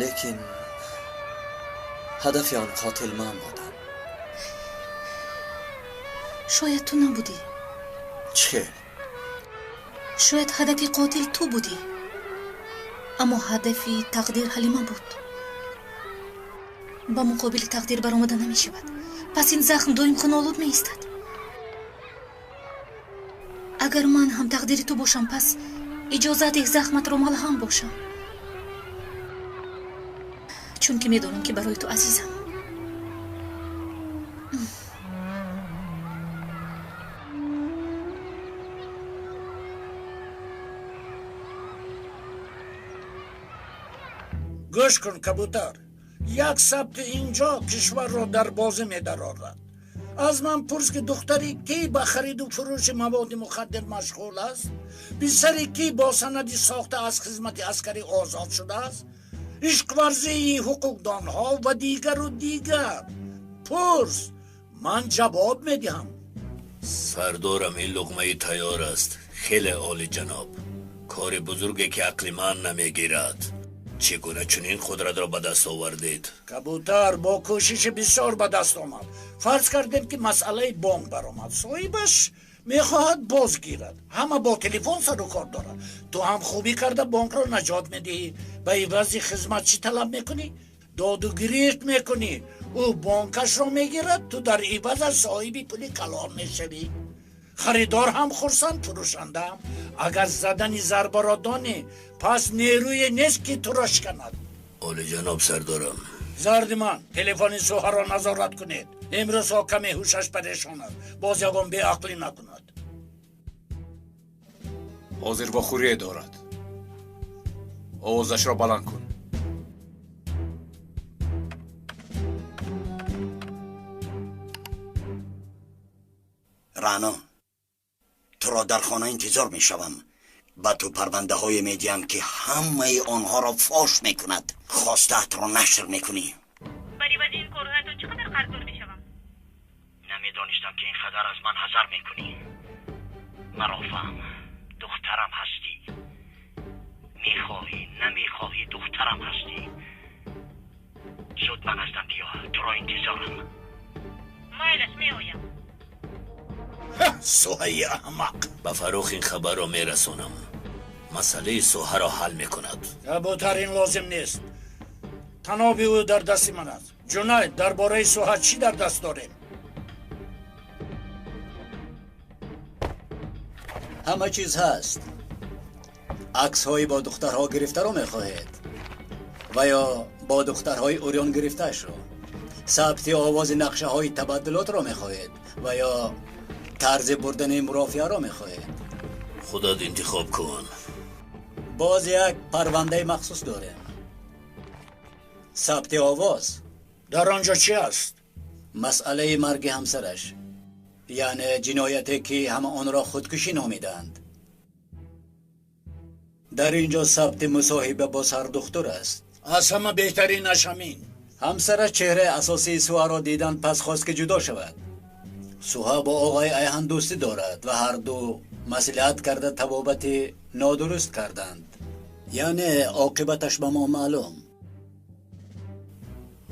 Лекин ҳадафи он қотил ман будам. Шояд ту набудӣ. Чӣ? Шояд ҳадафи қотил ту будӣ, аммо ҳадафи тақдир Ҳалима буд. Ба муқобили тақдир баромада намешавад. Пас ин захм доим хунолуд меистад. Агар ман ҳам тақдири ту бошам, пас иҷозат деҳ захматро малҳам бошам, чунки медонам, ки барои ту азизам. Гӯш кун, Кабутар, як сабти инҷо кишварро дар бозӣ медарорад. Аз ман пурс, ки духтари кӣ ба хариду фурӯши маводи мухаддир машғул аст, писари кӣ бо санади сохта аз хизмати аскарӣ озод шудааст, Ишқварзии ҳуқуқдонҳо ва дигару дигар. Пурс, ман ҷавоб медиҳам. Сардорам, ин луқмаи тайёр аст. Хеле олиҷаноб. Кори бузурге ки ақли ман намегирад. Чӣ гуна чунин қудратро ба даст овардед? Кабутар, бо кӯшиши бисёр ба даст омад. Фарз кардем, ки масъалаи бонк баромад. Соҳибаш мехоҳад боз гирад. Ҳама бо телефон сару кор дорад. Ту ҳам хубӣ карда бонкро наҷот медиҳӣ. Ба ивази хизмат чӣ талаб мекунӣ? Доду гирифт мекунӣ. Ӯ бонкашро мегирад, ту дар ивазаш соҳиби пули калон мешавӣ. Харидор ҳам хурсанд, фурӯшанда ҳам. Агар задани зарбаро донӣ, пас нерӯе нест, ки туро шиканад. Олиҷаноб сардорам. Зарди ман, телефони Суҳаро назорат кунед. Имрӯзҳо каме ҳушаш парешон аст. Боз ягон беақлӣ накунад. Ҳозир вохӯрие дорад. Овозашро баланд кун. Рано, туро дар хона интизор мешавам. Ба ту парвандаҳое медиҳам, ки ҳамаи онҳоро фош мекунад. Хостаатро нашр мекунӣ. Бар ивази ин корҳоятон чӣ қадар қарздор мешавам? Намедонистам, ки ин қадар аз ман ҳазар мекунӣ. Маро фаҳм, духтарам ҳастӣ. Мехоҳӣ, намехоҳӣ, духтарам ҳастӣ. Зуд ба наздам биё, туро интизорам. Майлаш, меоям. Суҳаи аҳмақ. Ба Фаррух ин хабарро мерасонам. Масъалаи Суҳаро ҳал мекунад. Кабутар, ин лозим нест. Таноби ӯ дар дасти ман аст. Ҷунайд, дар бораи Суҳа чӣ дар даст дорем? Ҳама чиз ҳаст. Аксҳои бо духтарҳо гирифтаро мехоҳед ва ё бо духтарҳои урён гирифтаашро? Сабти овози нақшаҳои табаддулотро мехоҳед ва ё тарзи бурдани мурофиаро мехоҳед? Худат интихоб кун. Боз як парвандаи махсус дорем. Сабти овоз. Дар он ҷо чӣ аст? Масъалаи марги ҳамсараш, яъне ҷинояте, ки ҳама онро худкушӣ номидаанд. Дар ин ҷо сабти мусоҳиба бо сардухтур аст. Аз ҳама беҳтаринаш ҳамин. Ҳамсараш чеҳраи асосии Суҳаро дидан, пас хост, ки ҷудо шавад. Суҳа бо оғои Айҳан дӯстӣ дорад ва ҳарду маслиҳат карда табобати нодуруст карданд. Яъне оқибаташ ба мо маълум.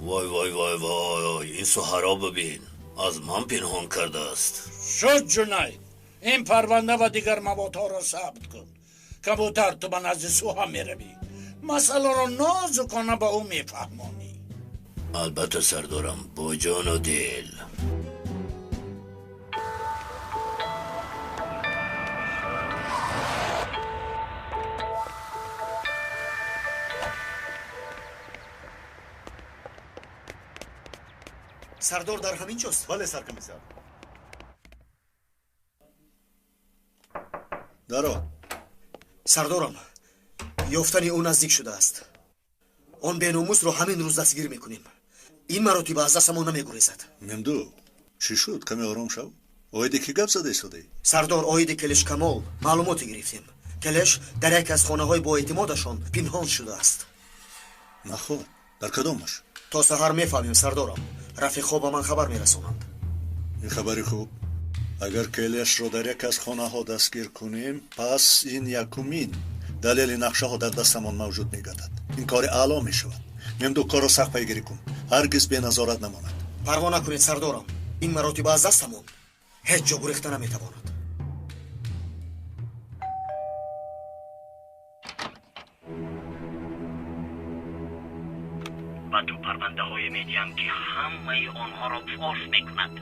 Вой, вой, вой, вой, ин Суҳаро бибин, аз ман пинҳон кардааст. Шуд, Ҷунайд, ин парванда ва дигар маводҳоро сабт кун. Кабутар, ту ба назди Суҳа меравӣ. Масъаларо нозукона ба ӯ мефаҳмонӣ. Албатта сардорам, бо ҷону дил. Сардор дар ҳамин ҷост? Бале, саркомиссар. Даро. Сардорам, ёфтани ӯ наздик шудааст. Он беномусро ҳамин рӯз дастгир мекунем. Ин маротиба аз дастамон намегурезад. Мемду, чӣ шуд? Каме ором шав. Оиди кӣ гап зада истодаӣ? Сардор, оиди Келеш Камол маълумоте гирифтем. Келеш дар яке аз хонаҳои боэътимодашон пинҳон шудааст. Наход, дар кадомаш? То саҳар мефаҳмем, сардорам. Рафиқҳо ба ман хабар мерасонанд. Ин хабари хуб. Агар Келешро дар яке аз хонаҳо дастгир кунем, пас ин якумин далели нақшаҳо дар дастамон мавҷуд мегардад. Ин кори аъло мешавад. Мемду, корро сахт пайгирӣ кун. Ҳаргиз беназорат намонад. Парво накунед, сардорам. Ин маротиба аз дастамон ҳеҷ ҷо гурехта наметавонад. Ба ту парвандаҳое медиҳам, ки ҳамаи онҳоро фош мекунад.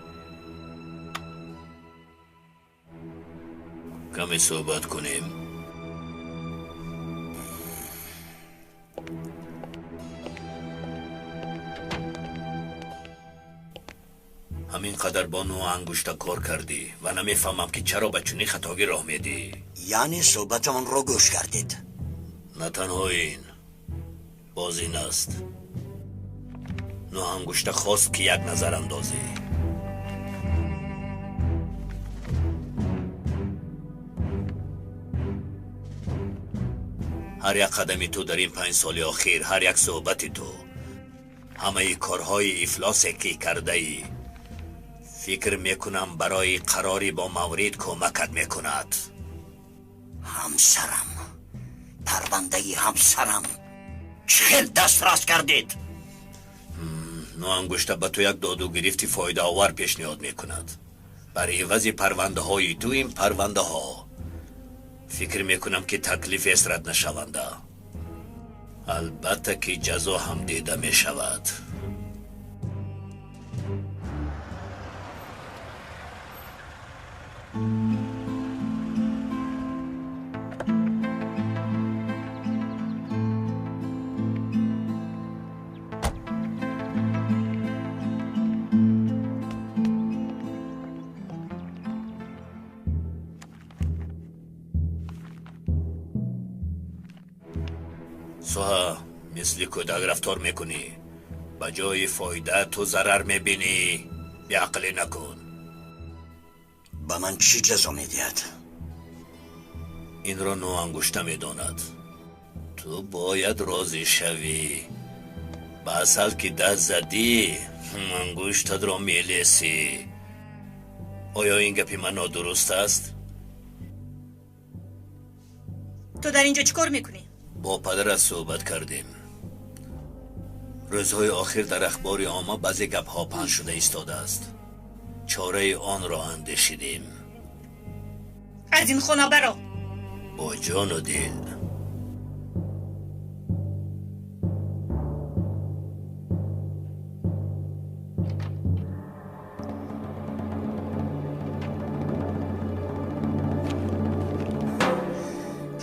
Каме суҳбат кунем. Ҳамин қадар бо нӯ ангушта кор кардӣ ва намефаҳмам, ки чаро ба чунин хатогӣ роҳ медиҳӣ. Яъне суҳбатамонро гӯш кардед? На танҳо ин, боз ин аст. Нӯ ангушта хост, ки як назар андозӣ. Ҳар як қадами ту дар ин 5 соли охир, ҳар як суҳбати ту, ҳамаи корҳои ифлосе ки кардаӣ, фикр мекунам барои қарори бо маврид кӯмакат мекунад. Ҳамсарам, парвандаи ҳамсарам чӣ хел дастрас кардед? Ноангушта ба ту як доду гирифти фоидаовар пешниҳод мекунад. Бар ивази парвандаҳои ту ин парвандаҳо. Фикр мекунам ки таклиф эсрат нашаванда. Албатта ки ҷазо ҳам дида мешавад. Суҳа, мисли кӯдак рафтор мекунӣ. Ба ҷои фоида ту зарар мебинӣ. Беақлӣ накун. Ба ман чӣ ҷазо медиҳад? Инро ноангушта медонад. Ту бояд розӣ шавӣ. Ба асал ки даст задӣ, ангуштатро мелесӣ. Оё ин гапи ман нодуруст аст? Ту дар ин ҷо чӣ кор мекунӣ? Бо падарат суҳбат кардем. Рӯзҳои охир дар ахбори омма баъзе гапҳо паҳн шуда истодааст. Чораи онро андешидем. Аз ин хона баро. Бо ҷону дил.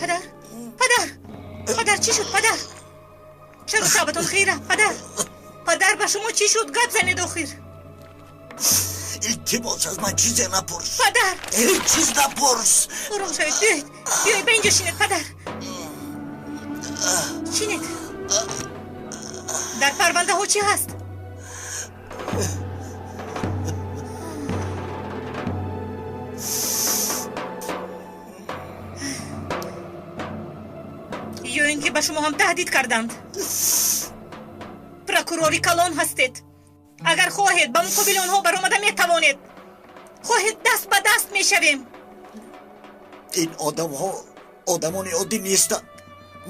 Падар, падар, падар, чӣ шуд, падар? Чаро табатон хира, падар? Падар, ба шумо чӣ шуд? Гап занед охир. Илтимос, аз ман чизе напурс. Падар! Ҳеҷ чиз напурс. Ором шавед, биёед, биёед ба инҷо шинед, падар. Шинед. Дар парвандаҳо чӣ ҳаст? Ё ин ки ба шумо ҳам таҳдид карданд? Прокурори калон ҳастед. Агар хоҳед ба муқобили онҳо баромада метавонед. Хоҳед даст ба даст мешавем. Ин одамҳо одамони оддӣ нестанд.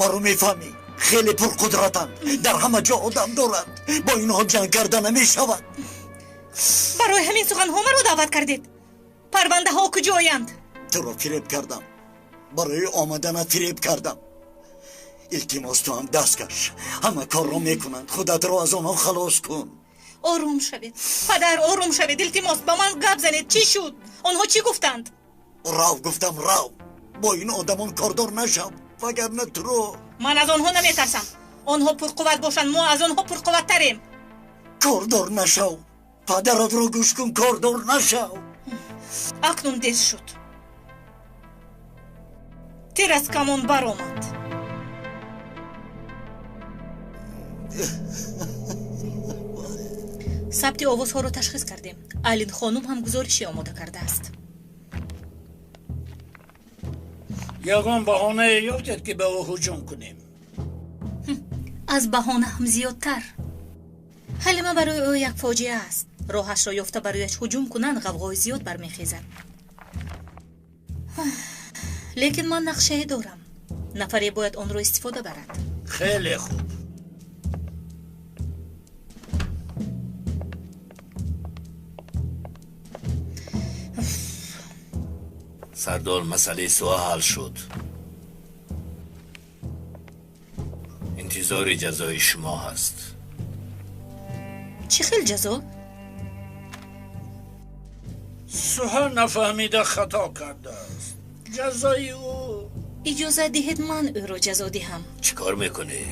Маро мефаҳмӣ? Хеле пурқудратанд. Дар ҳама ҷо одам доранд. Бо инҳо ҷанг карда намешавад. Барои ҳамин суханҳо маро даъват кардед? Парвандаҳо куҷоянд? Туро фиреб кардам. Барои омаданат фиреб кардам. Илтимос, ту ҳам даст каш. Ҳама корро мекунанд. Худатро аз онҳо халос кун. Ором шавед, падар, ором шавед. Илтимос, ба ман гап занед. Чӣ шуд? Онҳо чӣ гуфтанд? Рав, гуфтам, рав. Бо ин одамон кордор нашав, вагарна туро. Ман аз онҳо наметарсам. Онҳо пурқувват бошанд, мо аз онҳо пурқувваттарем. Кордор нашав, падаратро гӯш кун, кордор нашав. Акнун дер шуд. Тир аз камон баромад. Сабти овозҳоро ташхис кардем. Айлин хонум ҳам гузорише омода кардааст. Ягон баҳонае ёфтед ки ба ӯ ҳуҷум кунем? Аз баҳона ҳам зиёдтар. Ҳалима барои ӯ як фоҷиа аст. Роҳашро ёфта барояш ҳуҷум кунанд, ғавғои зиёд бармехезад. Лекин ман нақшае дорам. Нафаре бояд онро истифода барад. Хеле хуб. Сардор, масъалаи суҳа ҳал шуд. Интизори ҷазои шумо ҳаст. Чӣ хел ҷазо? Суҳа нафаҳмида хато кардааст. Ҷазои ӯ. Иҷозат диҳед ман ӯро ҷазо диҳам. Чӣ кор мекунӣ?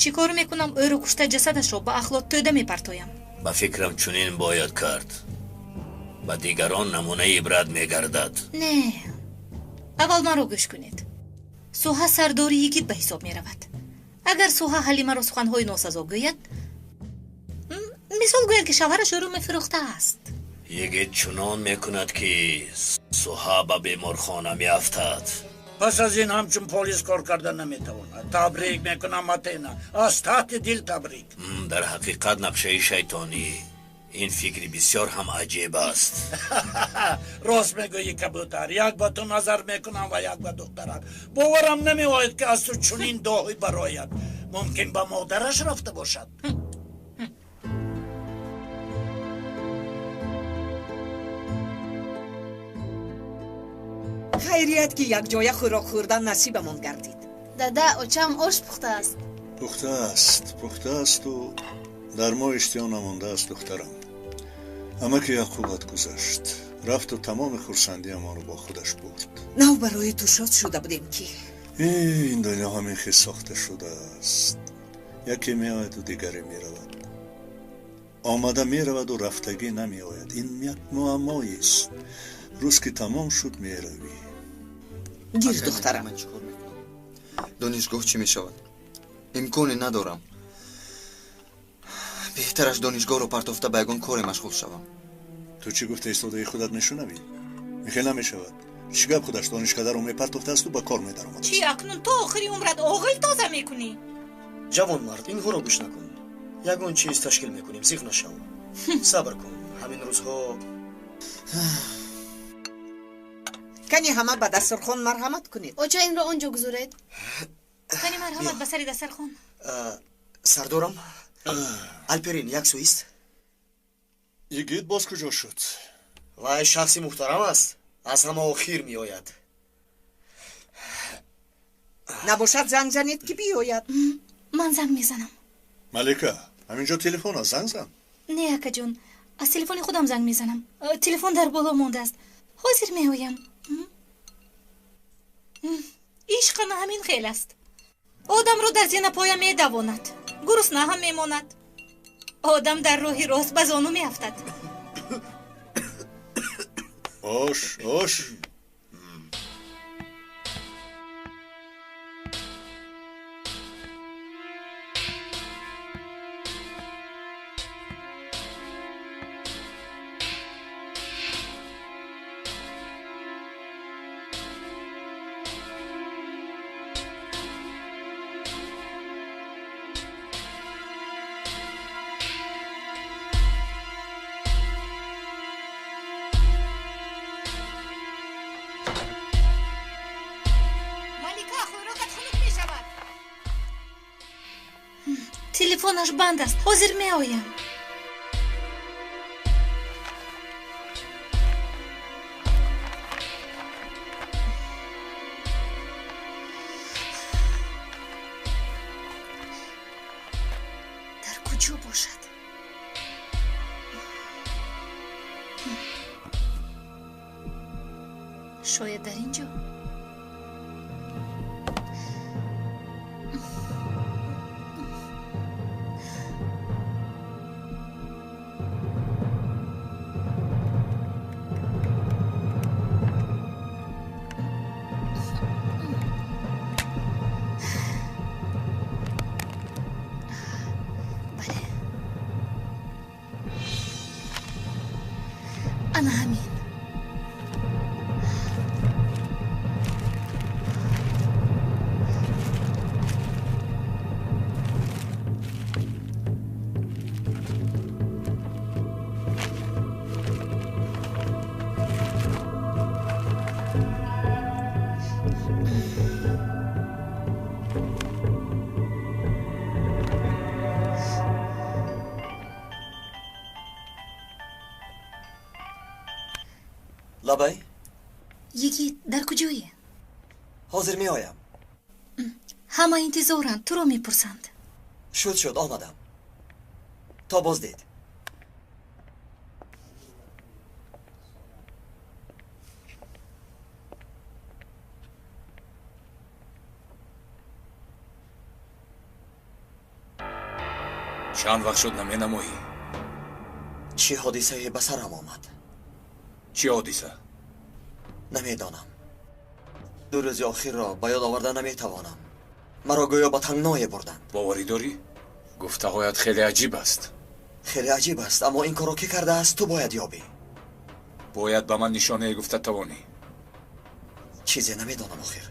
Чӣ кор мекунам? Ӯро кушта ҷасадашро ба ахлот тӯда мепартоям. Ба фикрам чунин бояд кард. Ба дигарон намунаи ибрат мегардад. Не, аввал маро гӯш кунед. Суҳа сардори йигит ба ҳисоб меравад. Агар Суҳа Ҳалимаро суханҳои носазо гӯяд, мисол гӯяд ки шавҳараш ӯро мефурӯхтааст. Йигит чунон мекунад ки Суҳа ба беморхона меафтад. Пас аз ин ҳамчун полис кор карда наметавонад. Табрик мекунам, Атена, аз таҳти дил табрик. Дар ҳақиқат нақшаи шайтонӣ. Ин фикри бисёр ҳам аҷиб аст. Рост мегӯӣ, кабутар. Як ба ту назар мекунам ва як ба духтарак. Боварам намеояд, ки аз ту чунин доҳӣ барояд. Мумкин ба модараш рафта бошад. Хайрият, ки якҷоя хӯрок хӯрдан насибамон гардид. Дада, очам ош пухтааст. Пухтааст, пухтаасту дар мо иштиҳо намондааст, духтарам. Амаки Яъқубат гузашт, рафту тамоми хурсандиамонро бо худаш бурд. Нав барои ту шод шуда будем, ки Ин дунё ҳамин хел сохта шудааст: яке меояду дигаре меравад, омада мераваду рафтагӣ намеояд. Ин як муаммоест. Рӯз ки тамом шуд, меравӣ. Гир, духтарам. Ман чӣ кор мекунам? Донишгоҳ чӣ мешавад? Имконе надорам. Беҳтараш донишгоҳро партофта, ба ягон коре машғул шавам. Ту чӣ гуфта истодаи, худат мешунавӣ? Михел намешавад. Чӣ гап, худаш донишкадаро мепартофтаасту ба кор медаромад. Чӣ, акнун то охири умрат оғил тоза мекунӣ? Ҷавонмард, инҳоро гӯш накун. Ягон чиз ташкил мекунем, зиқ нашав, сабр кун. Ҳамин рӯзҳо Кани, ҳама ба дастурхон марҳамат кунед. Оча, инро он ҷо гузоред. Кани, марҳамат ба сари дастархон. Сардорам, Алперин як сӯист. Игит боз куҷо шуд? Вай шахси муҳтарам аст, аз ҳама охир меояд. Набошад, занг занед, ки биёяд. Ман занг мезанам. Малика, ҳаминҷо телефон аст, занг зан. Не, акаҷон, аз телефони худам занг мезанам. Телефон дар боло мондааст, ҳозир меоям. Ишқана ҳамин хел аст: одамро дар зинапоя медавонад, гурусна ҳам мемонад, одам дар роҳи рост ба зону меафтад. Ош, ош. Малика, хӯрокат хунук мешавад. Телефонаш банд аст, ҳозир меоям. Дар куҷо бошад? Шояд дар ин ҷо. Бале, ана ҳамин. Лабай. Йигит, дар куҷое? Ҳозир меоям. Ҳама интизоранд, туро мепурсанд. Шуд, шуд, омадам. То боздид. Чанд вақт шуд, наменамоӣ. Чӣ ҳодисае ба сарам омад? Чӣ ҳодиса? Намедонам. 2 рӯзи охирро ба ёд оварда наметавонам. Маро гӯё ба тангное бурданд. Боварӣ дорӣ? Гуфтаҳоят хеле аҷиб аст. Хеле аҷиб аст, аммо ин корро кӣ кардааст, ту бояд ёбӣ. Бояд ба ман нишонае гуфта тавонӣ. Чизе намедонам охир.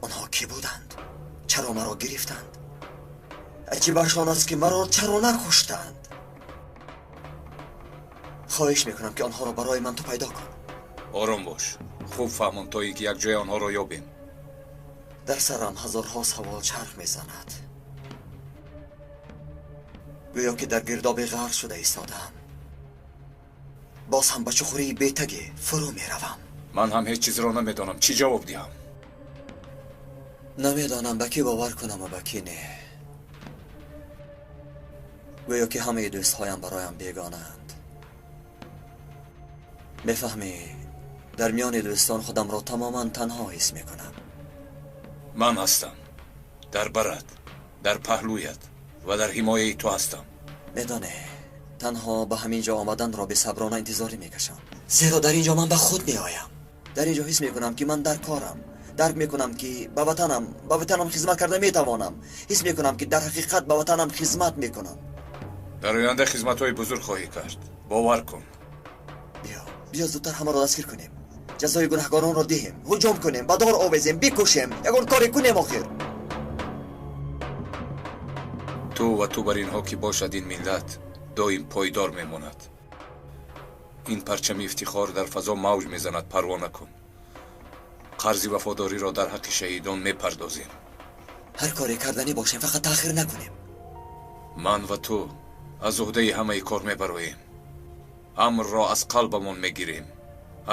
Онҳо кӣ буданд? Чаро маро гирифтанд? Аҷибаш он аст, ки маро чаро накуштанд? Хоҳиш мекунам, ки онҳоро барои ман ту пайдо кун. Ором бош, хуб фаҳмон, то ин ки якҷоя онҳоро ёбем. Дар сарам ҳазорҳо савол чарх мезанад. Гӯё ки дар гирдоби ғарқ шуда истодаам. Боз ҳам ба чуқурии бетаге фурӯ меравам. Ман ҳам ҳеҷ чизро намедонам. Чӣ ҷавоб диҳам? Намедонам ба кӣ бовар кунаму ба кӣ не. Гӯё ки ҳамаи дӯстҳоям бароям бегонаанд. Мефаҳмӣ, дар миёни дӯстон худамро тамоман танҳо ҳис мекунам. Ман ҳастам. Дар барат, дар паҳлӯят ва дар ҳимояи ту ҳастам. Медонӣ, танҳо ба ҳамин ҷо омаданро бесаброна интизорӣ мекашам. Зеро дар ин ҷо ман ба худ меоям. Дар ин ҷо ҳис мекунам, ки ман дар корам. Дарк мекунам, ки ба ватанам хизмат карда метавонам. Ҳис мекунам, ки дар ҳақиқат ба ватанам хизмат мекунам. Дар оянда хизматҳои бузург хоҳӣ кард. Бовар кун. Биё зудтар ҳамаро дастгир кунем. Ҷазои гунаҳкоронро диҳем, ҳуҷум кунем, ба дор овезем, бикушем, ягон коре кунем охир. Ту ва ту бар инҳо ки бошад ин миллат доим пойдор мемонад. Ин парчами ифтихор дар фазо мавҷ мезанад, парво накун. Қарзи вафодориро дар ҳаққи шаҳидон мепардозем. Ҳар коре карданӣ бошем, фақат таъхир накунем. Ман ва ту аз уҳдаи ҳамаи кор мебароем. Амрро аз қалбамон мегирем.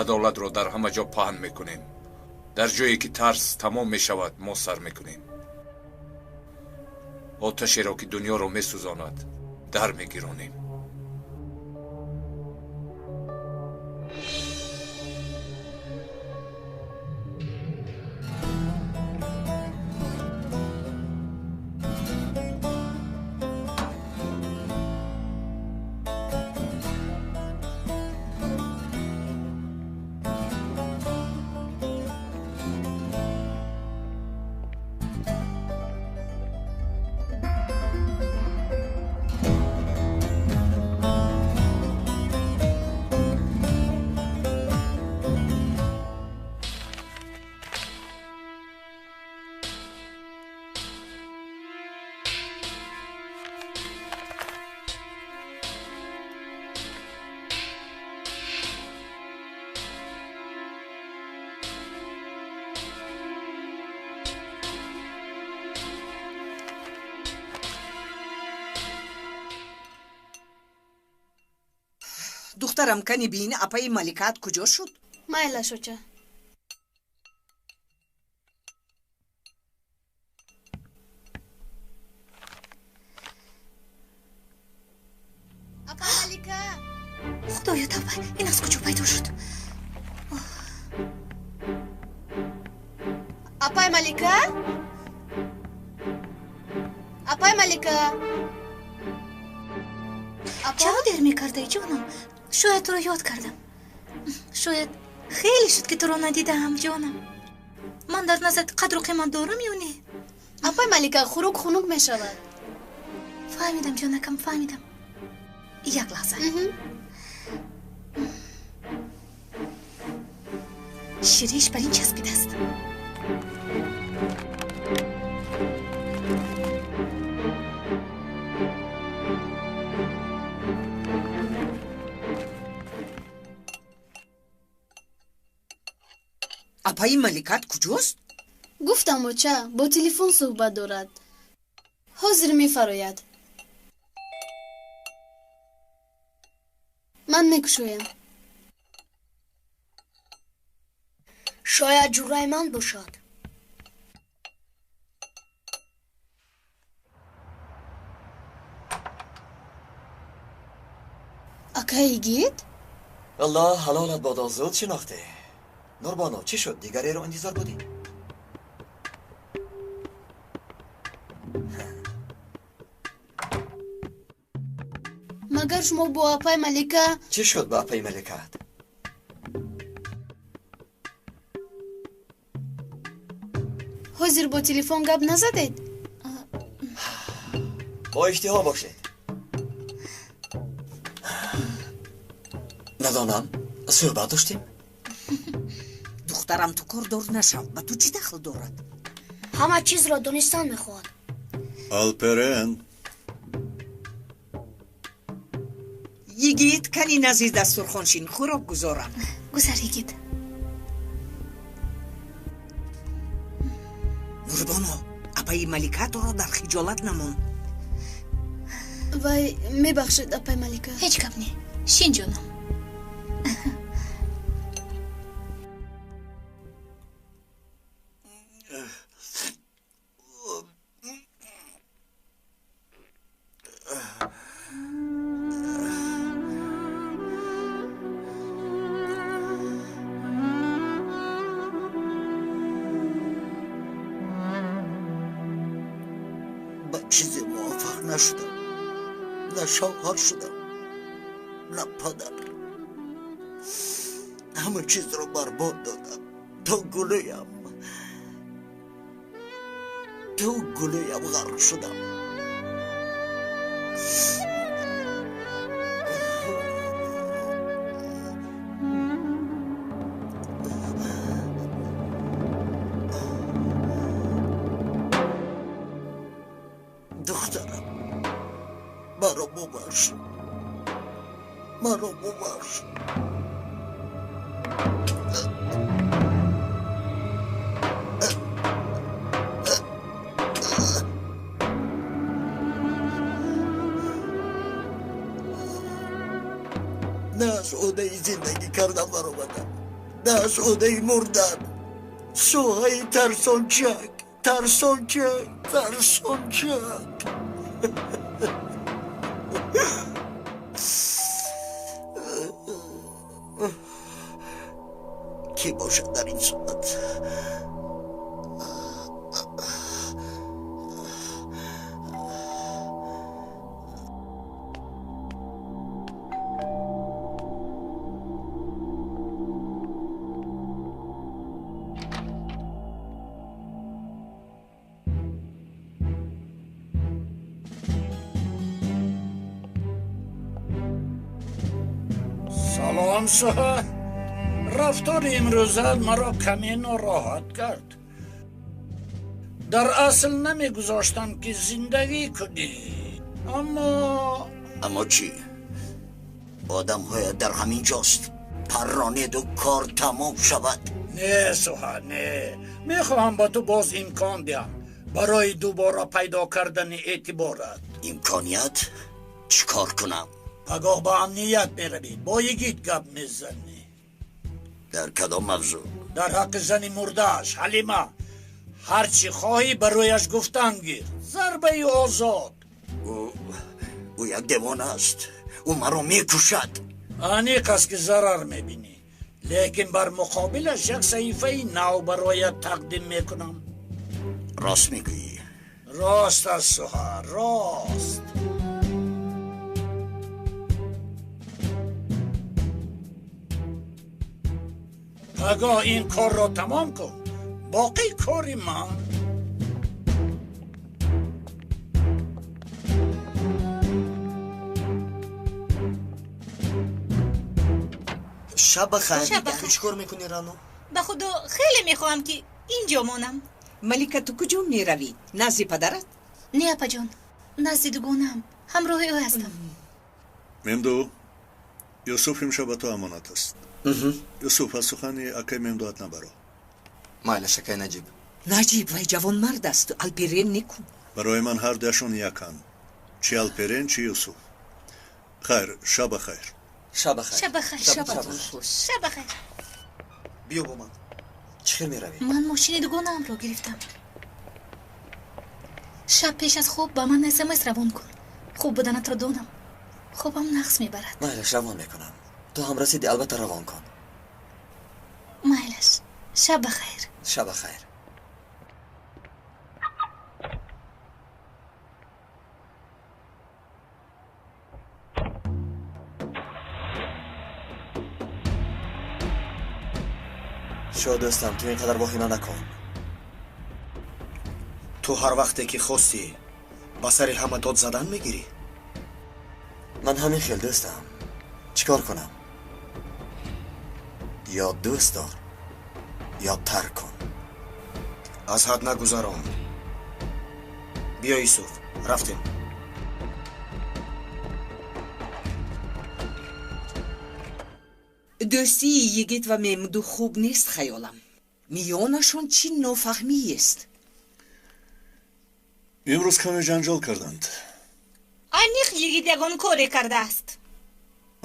Адолатро дар ҳама ҷо паҳн мекунем. Дар ҷое ки тарс тамом мешавад, мо сар мекунем. Оташеро ки дунёро месӯзонад, дар мегиронем. Духтарам, кани бин, апаи Маликаат куҷо шуд? Майлаш, оча. Апа Малика! Худоё, тавба, ин аз куҷо пайдо шуд? Апай Малика? Апай Малика? Чаро дер мекардаи, ҷонам? Шояд туро ёд кардам. Шояд хеле шуд, ки туро надидаам, ҷонам. Ман дар назарат қадру қимат дорам ё не? Апай Малика, хӯрок хунук мешавад. Фаҳмидам, ҷонакам, фаҳмидам. Як лаҳза. Шириш бар ин часпидааст. Апаи Маликат куҷост? Гуфтам, оча, бо телефон суҳбат дорад. Ҳозир мефарояд. Ман мекушоям. Шояд ҷуръаи ман бошад. Акаи Игит? Аллоҳ ҳалолат бодо, зуд шинохтӣ. Нурбоно, чӣ шуд? Дигареро интизор будӣ? Магар шумо бо апаи Малика? Чӣ шуд ба апаи Маликаат? Ҳозир бо телефон гап назадед? Бо иштиҳо бошед. Надонам, суҳбат доштем? Духтарам, ту кордор нашав. Ба ту чӣ дахл дорад? Ҳама чизро донистан мехоҳад. Алперен. Йигит, кани назди дастурхон шин, хӯрок гузорам. Гузар, Йигит. Нурбоно, апаи Малика туро дар хиҷолат намон. Вай, мебахшед, апаи Малика. Ҳеҷ гап не. Шин, ҷонам. Ба чизе муваффақ нашудам. На шавҳар шудам, на падар. Ҳама чизро барбод додам. То гулӯям ғарқ шудам. Духтарам, маро бубахш, маро бубахш. На аз ӯҳдаи зиндагӣ кардан баромадам, на аз ӯҳдаи мурдан. Соҳаи тарсончак, тарсончак, тарсончак. Кӣ бошад дар ин соат? Салом, Суҳа. Рафтори имрӯзат маро каме нороҳат кард. Дар асл намегузоштам, ки зиндагӣ кунӣ. Аммо чӣ? Одамҳоя дар ҳамин ҷост. Парронеду кор тамом шавад. Не, Суҳа, не. Мехоҳам ба ту боз имкон диҳам барои дубора пайдо кардани эътиборат. Имконият? Чӣ кор кунам? Пагоҳ ба амният меравӣ, бо Йигит гап мезанӣ. Дар кадом мавзӯъ? Дар ҳаққи зани мурдааш, Ҳалима. Ҳар чӣ хоҳӣ барояш гуфтан гир. Зарбаи озод. Ӯ як девона аст. Ӯ маро мекушад. Аниқ аст, ки зарар мебинӣ, лекин бар муқобилаш як саҳифаи нав бароят тақдим мекунам. Рост мегӯӣ? Рост аст, Суҳа, рост. Пагоҳ ин корро тамом кун. Боқӣ кори ман. Шаб бахайр. Шаб бахайр. Ту чӣ кор мекунӣ, Рано? Ба худо хеле мехоҳам, ки инҷо монам. Малика, ту куҷо меравӣ? Назди падарат? Не, апаҷон, назди дугонаам. Ҳамроҳи ӯ ҳастам. Мемду, Юсуф имшаб ба ту амонат аст. Юсуф, аз сухани акай Мемдуат набаро. Майлаш, акай Наҷиб. Наҷиб, вай ҷавонмард аст. Алперен некун. Барои ман ҳар дуяшон яканд. Чи Алперен, чи Юсуф. Хайр, шаб бахайр. Шаб бахайр. Шаб бахайр. Шабатон хуш. Шаб бахайр. Биё бо ман. Чӣ хел меравӣ? Ман мошини дугонаамро гирифтам. Шаб пеш аз хоб ба ман СМС равон кун. Хуб буданатро донам. Хобам нақс мебарад. Майлаш, равон мекунам. Ту ҳам расидӣ, албатта равон кун. Майлаш, шаб бахайр. Шаб бахайр. Шо дӯстам, ту ин қадар воҳима накун. Ту ҳар вақте ки хостӣ ба сари ҳама дод задан мегирӣ? Ман ҳамин хел дӯстам. Чӣ кор кунам? Ё дӯст дор, ё тарк кун. Аз ҳад нагузарон. Биё, Юсуф, рафтем. Дӯстии Йигит ва Мемду хуб нест, хаёлам. Миёнашон чӣ нофаҳмиест? Имрӯз каме ҷанҷол карданд. Аниқ Йигит ягон коре кардааст.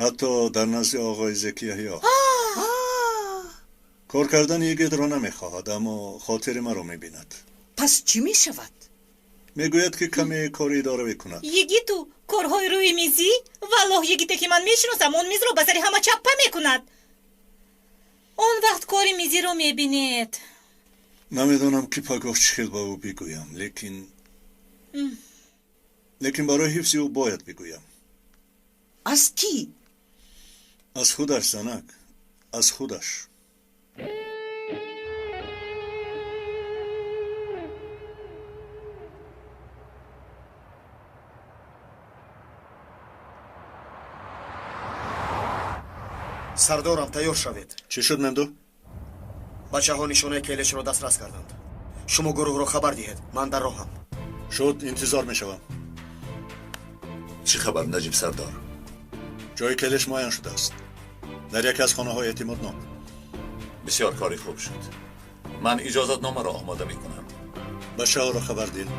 Ҳатто дар назди оғои Зеки Яҳё. Кор кардани Йигитро намехоҳад, аммо хотири маро мебинад. Пас чӣ мешавад? Мегӯяд, ки каме кори идора мекунад. Йигиту корҳои рӯи мизӣ? Валлоҳ, Йигите ки ман мешиносам, он мизро ба сари ҳама чаппа мекунад. Он вақт кори мизиро мебинед. Намедонам, ки пагоҳ чӣ хел ба ӯ бигӯям, лекин барои ҳифзи ӯ бояд бигӯям. Аз кӣ? Аз худаш, занак, аз худаш. Сардорам, тайёр шавед. Чӣ шуд, Мемду? Бачаҳо нишонаи келешро дастрас карданд. Шумо гурӯҳро хабар диҳед, ман дар роҳам. Шуд, интизор мешавам. Чӣ хабар, Наҷиб сардор? Ҷои келеш муайян шудааст. Дар яке аз хонаҳои эътимоднок. Бисёр кори хуб шуд. Ман иҷозатномаро омода мекунам. Бачаҳоро хабар диҳ.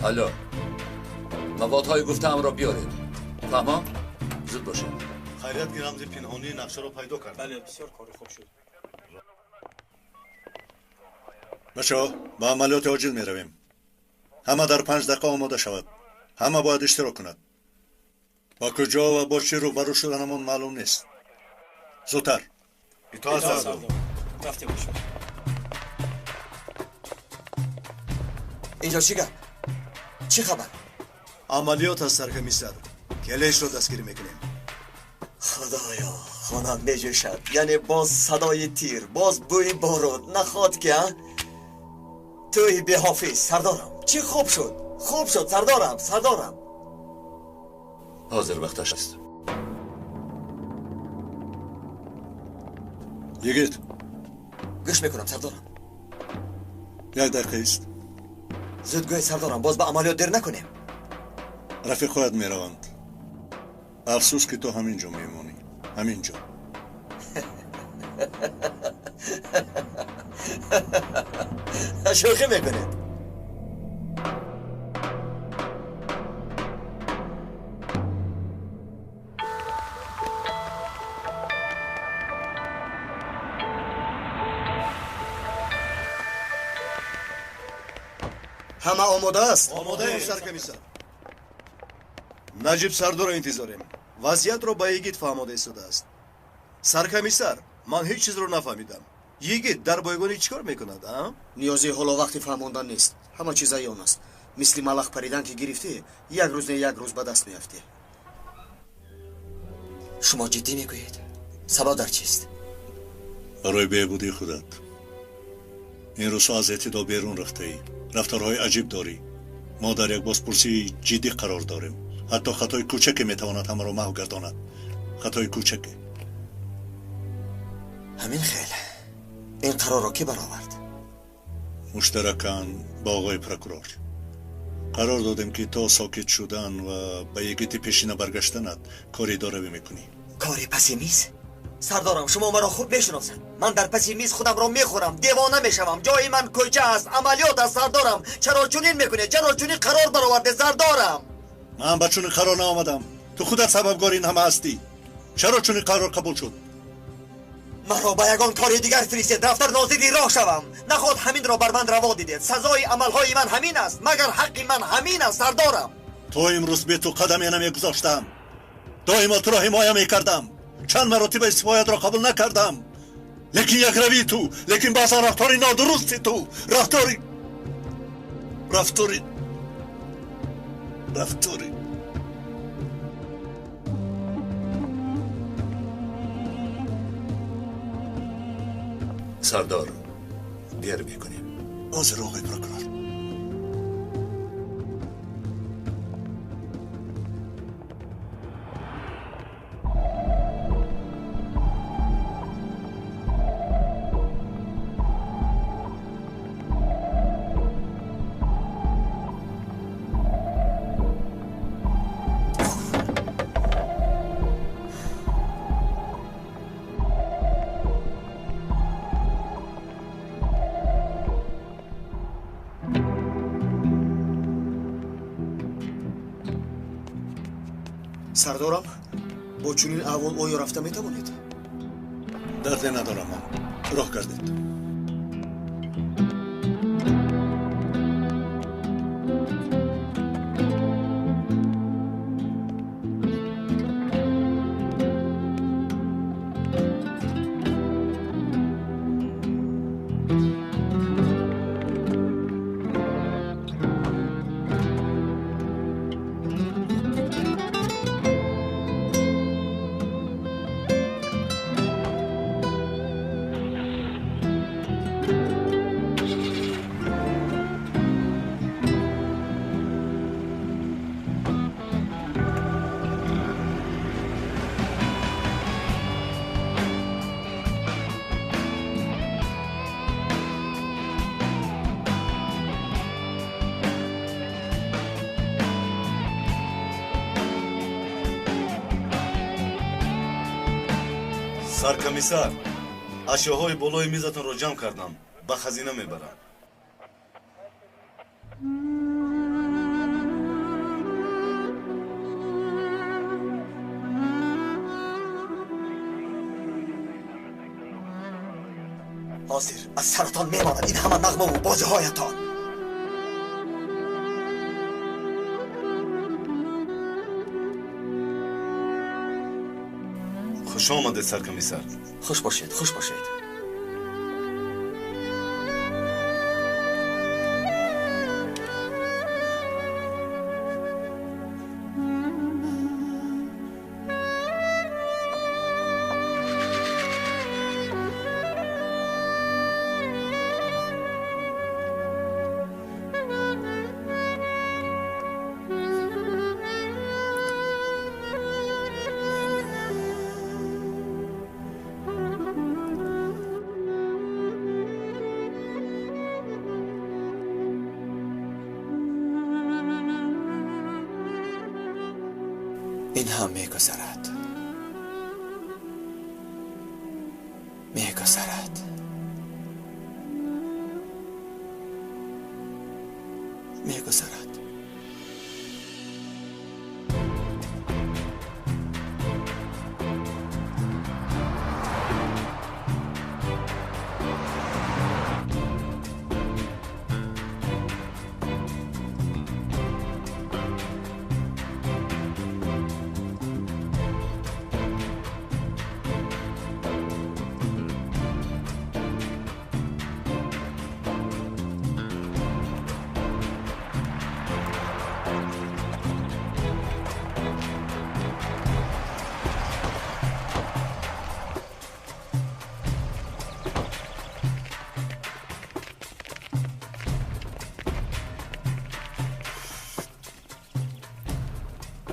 Алло, маводҳои гуфтаамро биёред. Фаҳмо? Зуд бошед. Хайрият, ки рамзи пинҳонии нақшаро пайдо кард. Бале, бисёр кори хуб шуд. Бачаҳо, ба амалиёти оҷил меравем. Ҳама дар 5 дақиқа омода шавад. Ҳама бояд иштирок кунад. Ба куҷо ва бо чӣ рӯбарӯ шуданамон маълум нест. Зудтар. Итоат, сардор. Рафте бошад. Инҷо чӣ гап? Чӣ хабар? Амалиёт аст, саркомиссар. Келешро дастгирӣ мекунем. Худоё, хонам меҷӯшад. Яъне боз садои тир, боз бӯи борон. Наход ки, а? Тӯи беҳофиз, сардорам. Чӣ хуб шуд? Хуб шуд, сардорам, сардорам. Ҳозир вақташ аст. Йигит. Гӯш мекунам, сардорам. Як дақиқа ист. Зуд гӯед, сардорам, боз ба амалиёт дер накунем. Рафиқҳоят мераванд. Афсӯс, ки ту ҳамин ҷо мемонӣ. Ҳамин ҷо. Шӯхӣ мекунед. Ҳама омода аст? Омодаем, саркомиссар. Наҷиб сардорро интизорем. Вазъиятро ба Йигит фаҳмода истодааст. Саркомиссар, ман ҳеҷ чизро нафаҳмидам. Йигит дар бойгонӣ чӣ кор мекунад, а? Ниёзи ҳоло вақти фаҳмондан нест. Ҳама чиз аён аст. Мисли малах паридан ки гирифтӣ, як рӯз не як рӯз ба даст меафтӣ. Шумо ҷиддӣ мегӯед? Сабаб дар чист? Барои беҳбудии худат. Ин рӯзҳо аз эътидол берун рафтаӣ. Рафторҳои аҷиб дорӣ. Мо дар як бозпурсии ҷиддӣ қарор дорем. Ҳатто хатои кӯчаке метавонад ҳамаро маҳв гардонад. Хатои кӯчаке. Ҳамин хел. Ин қарорро кӣ баровард? Муштаракан ба оғои прокурор. Қарор додем, ки то сокит шудан ва ба Йигити пешина баргаштанат кори идоравӣ мекунӣ. Кори паси миз? Сардорам, шумо маро хуб мешиносед. Ман дар паси миз худамро мехӯрам, девона мешавам. Ҷои ман кӯча аст, амалиёт аст, сардорам. Чаро чунин мекунед? Чаро чунин қарор баровардед, сардорам? Ман ба чунин қарор наомадам. Ту худат сабабгори ин ҳама ҳастӣ. Чаро чунин қарор қабул шуд? Маро ба ягон кори дигар фиристед, рафтар нозири роҳ шавам. Наход ҳаминро бар ман раво дидед. Сазои амалҳои ман ҳамин аст, магар ҳаққи ман ҳамин аст, сардорам. То имрӯз бе ту қадаме намегузоштам. Доимо туро ҳимоя мекардам. Чанд маротиба истифоятро қабул накардам. Лекин якравии ту, лекин баъзан рафтори нодурусти ту, рафтори рафтори рафтори Сардор, дер мекунем. Ҳозир, оғои прокурор. Сардорам, бо чунин аҳвол оё рафта метавонед? Дарде надорам ман. Роҳ гардед. Саркомиссар, ашёҳои болои мизатонро ҷамъ кардам, ба хазина мебарам. Ҳозир аз саратон мемонад ин ҳама нағмаву бозиҳоятон. Хуш омадед, саркомиссар. Хуш бошед, хуш бошед. Ин ҳам мегузарад, мегузарад. Мегузарад.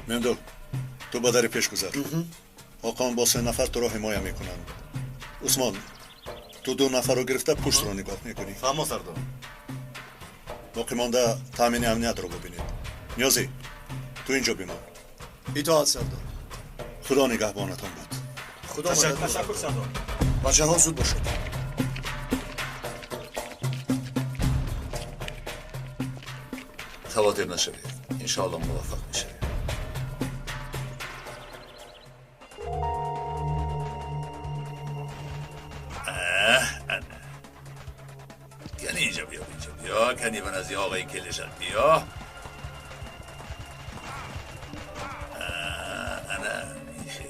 Мемду, ту ба дари пеш гузар. Ҳоқон бо се нафар туро ҳимоя мекунанд. Усмон, ту ду нафарро гирифта пуштро нигоҳ мекунӣ. Фаҳмо, сардор. Боқӣ монда таъмини амниятро бубинед. Ниёзӣ, ту инҷо бимон. Итоат, сардор. Худо нигаҳбонатон буд. Худо ташаккур, сардор. Бачаҳо, зуд бошед. Хавотир нашавед. Иншоалло муваффақ мешавед. کنی اینجا بیا، اینجا بیا، کنی من از آقای کلشت بیا. انا میشه.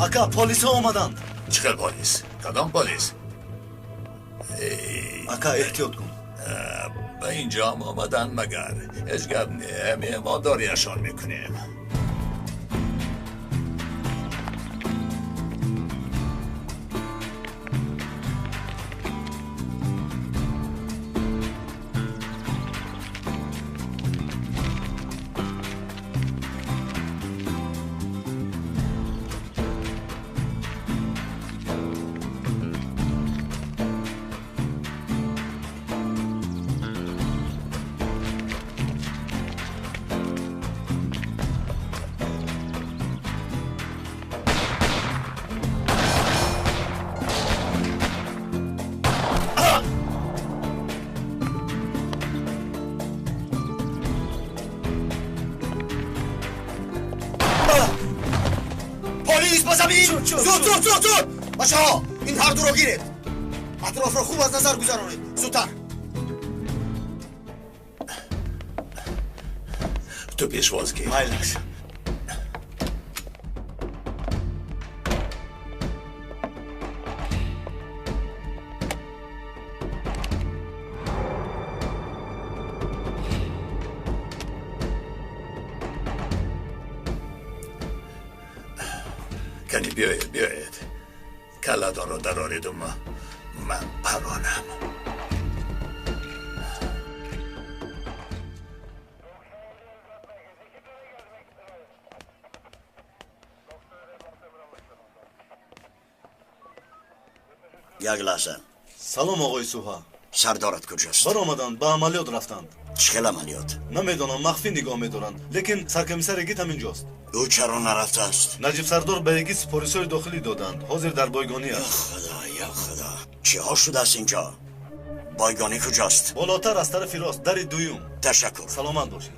Ака, полисҳо омаданд. Чӣ хел полис? Кадом полис? Ака, эҳтиёт кун. Ба инҷоам омаданд магар? Ҳеҷ гап не, меҳмондориашон мекунем. Полис ба замин! Зуд, зуд, зуд, зуд! Бачаҳо, ин ҳар дуро гиред. Атрофро хуб аз назар гузаронед. Зудтар. Ту пешвоз гир. Майлаш. Кани биёед, биёед. Калладонро дарореду ман паронам. Як лаҳза. Салом, оғои Суҳа. Сардорат куҷост? Баромаданд, ба амалиёт рафтанд. Чӣ хел амалиёт? Намедонам, махфӣ нигоҳ медоранд, лекин саркомиссар Игит ҳаминҷост. Ӯ чаро нарафтааст? Наҷиб сардор ба Игит супоришҳои дохилӣ доданд. Ҳозир дар бойгонӣ аст. Ё худо, ё худо, чиҳо шудааст инҷо? Бойгонӣ куҷост? Болотар аз тарафи рост, дари дуюм. Ташаккур. Саломат бошед.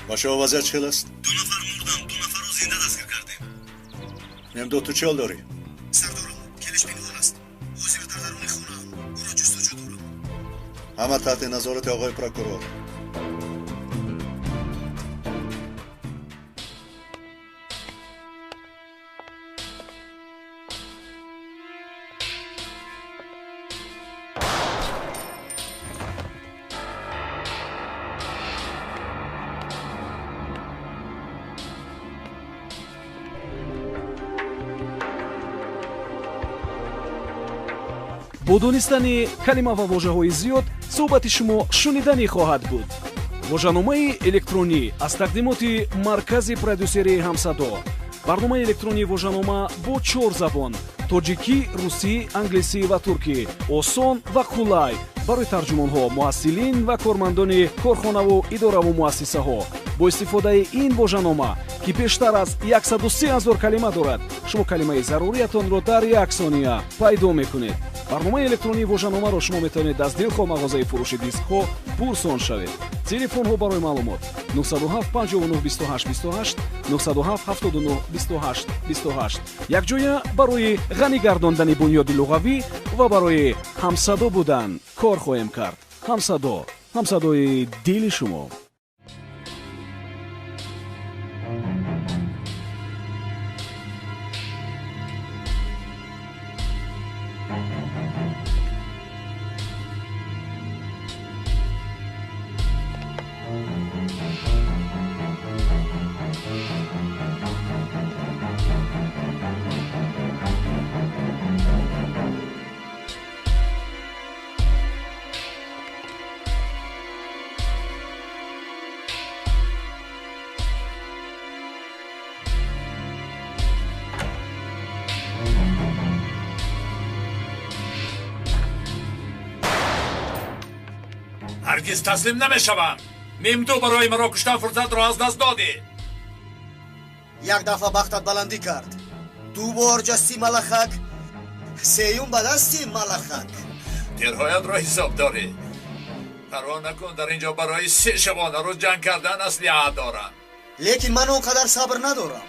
Бачаҳо, вазъият чӣ хел аст? Ду нафар мурданд, ду нафарро зинда дастгир кардем. Мемдо, ту чӣ ҳол дорӣ? Сардорам, келиш пинҳон аст. Ҳозир дар даруни хонаам. Ӯро ҷустуҷӯ дорам. Ҳама таҳти назорати оғои прокурор. Бо донистани калима ва вожаҳои зиёд суҳбати шумо шуниданӣ хоҳад буд. Вожаномаи электронӣ аз тақдимоти маркази продюсерии Ҳамсадо. Барномаи электронии вожанома бо 4 забон: тоҷикӣ, русӣ, англисӣ ва туркӣ. Осон ва қулай барои тарҷумонҳо, муҳассилин ва кормандони корхонаву идораву муассисаҳо. Бо истифодаи ин вожанома, ки бештар аз 103 ҳазор калима дорад, шумо калимаи заруриятонро дар як сония пайдо мекунед. Барномаи электронии вожаномаро шумо метавонед аз дилхоҳ мағозаи фурӯши дискҳо пурсон шавед. Телефонҳо барои маълумот: 907 59 28 28, 907 79 28 28. Якҷоя барои ғанӣ гардондани бунёди луғавӣ ва барои ҳамсадо будан кор хоҳем кард. Ҳамсадо, ҳамсадои дили шумо. Ҳаргиз таслим намешавам. Мемду, барои маро куштан фурсатро аз даст додӣ. Як дафъа бахтат баландӣ кард. Ду бор ҷасти малахак, сеюм ба дасти малахак. Тирҳоятро ҳисоб дорӣ. Парво накун, дар инҷо барои 3 шабонарӯз ҷанг кардан аслиҳа дорам. Лекин ман он қадар сабр надорам.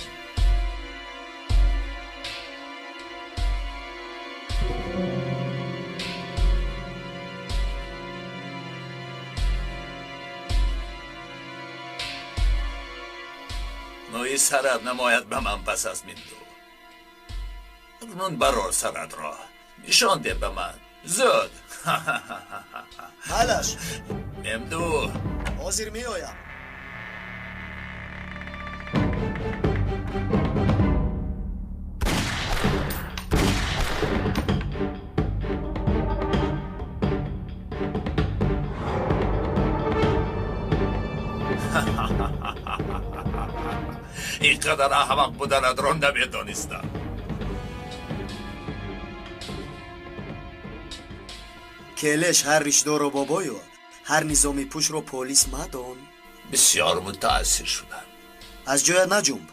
Мӯи сарат намояд ба ман пас аз Мемду. Акнун барор саратро. Нишон деҳ ба ман. Зуд. Малаш. Мемду. Ҳозир меоям. Ин қадар аҳмақ буданатро намедонистам. Келеш ҳар ришдорро бобою, ҳар низоми пӯшро полис мадон. Бисёр мутаассир шудам. Аз ҷоят наҷумб.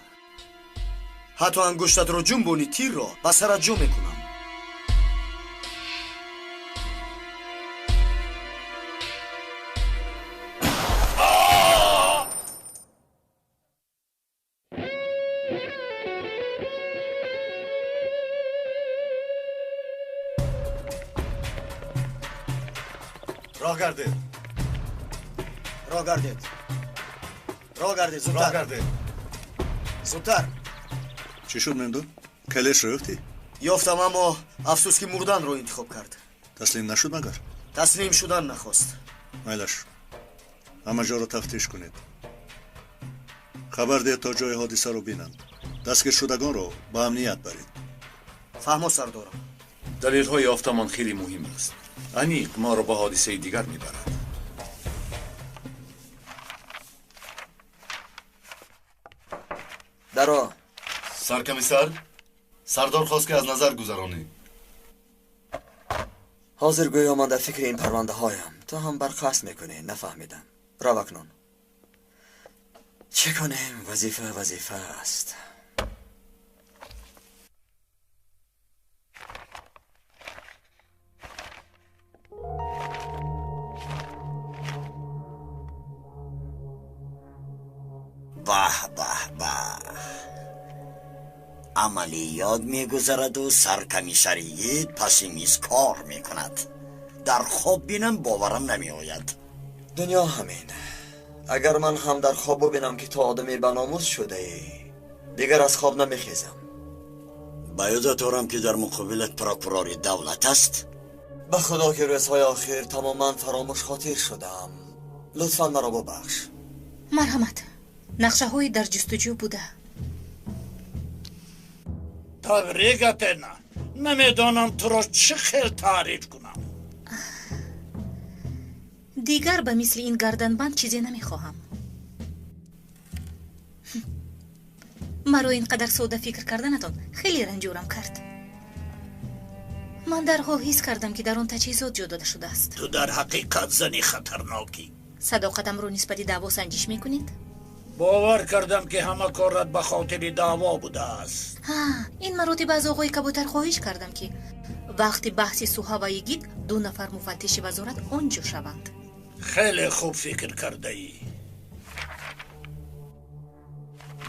Ҳатто ангуштатро ҷумбони, тирро ба сарат ҷо мекунам. Роҳ гардед. Роҳ гардед. Роҳ гардед, зудтар. Роҳ гардед. Зудтар. Чӣ шуд, Мемду? Келешро ёфтӣ? Ёфтам, аммо афсӯс ки мурданро интихоб кард. Таслим нашуд магар? Таслим шудан нахост. Майлаш. Ҳама ҷоро тафтиш кунед. Хабар диҳед то ҷои ҳодисаро бинанд. Дастгиршудагонро ба амният баред. Фаҳмо, сардорам. Далелҳои ёфтамон хеле муҳим аст. Аниқ моро ба ҳодисаи дигар мебарад. Даро. Саркомиссар, сардор хост ки аз назар гузаронӣ. Ҳозир гӯё ман дар фикри ин парвандаҳоям. Ту ҳам барқасд мекунӣ, нафаҳмидам. Рав акнун. Чӣ кунем? Вазифа вазифа аст. Баҳ, баҳ, баҳ. Амалиёт мегузараду саркомиссари Йигит паси миз кор мекунад. Дар хоб бинам боварам намеояд. Дунё ҳамин. Агар ман ҳам дар хоб бубинам ки ту одами баномус шудаӣ, дигар аз хоб намехезам. Ба ёдат орам ки дар муқобилат прокурори давлат аст? Ба худо ки рӯзҳои охир тамоман фаромӯшхотир шудам. Лутфан маро бубахш. Марҳамат. Нақшаҳои дар ҷустуҷӯ буда. Табрик, Атена. Намедонам туро чӣ хел таъриф кунам. Дигар ба мисли ин гарданбанд чизе намехоҳам. Маро ин қадар сода фикр карданатон хеле ранҷурам кард. Ман дарҳол ҳис кардам ки дар он таҷҳизот ҷо дода шудааст. Ту дар ҳақиқат зани хатарнокӣ. Садоқатамро нисбати даъво санҷиш мекунед? Бовар кардам ки ҳама корат ба хотири даъво будааст. Ин маротиба аз оғои кабутар хоҳиш кардам ки вақти баҳси Суҳа ва Йигит ду нафар муфаттиши вазорат он ҷо шаванд. Хеле хуб фикр кардаӣ.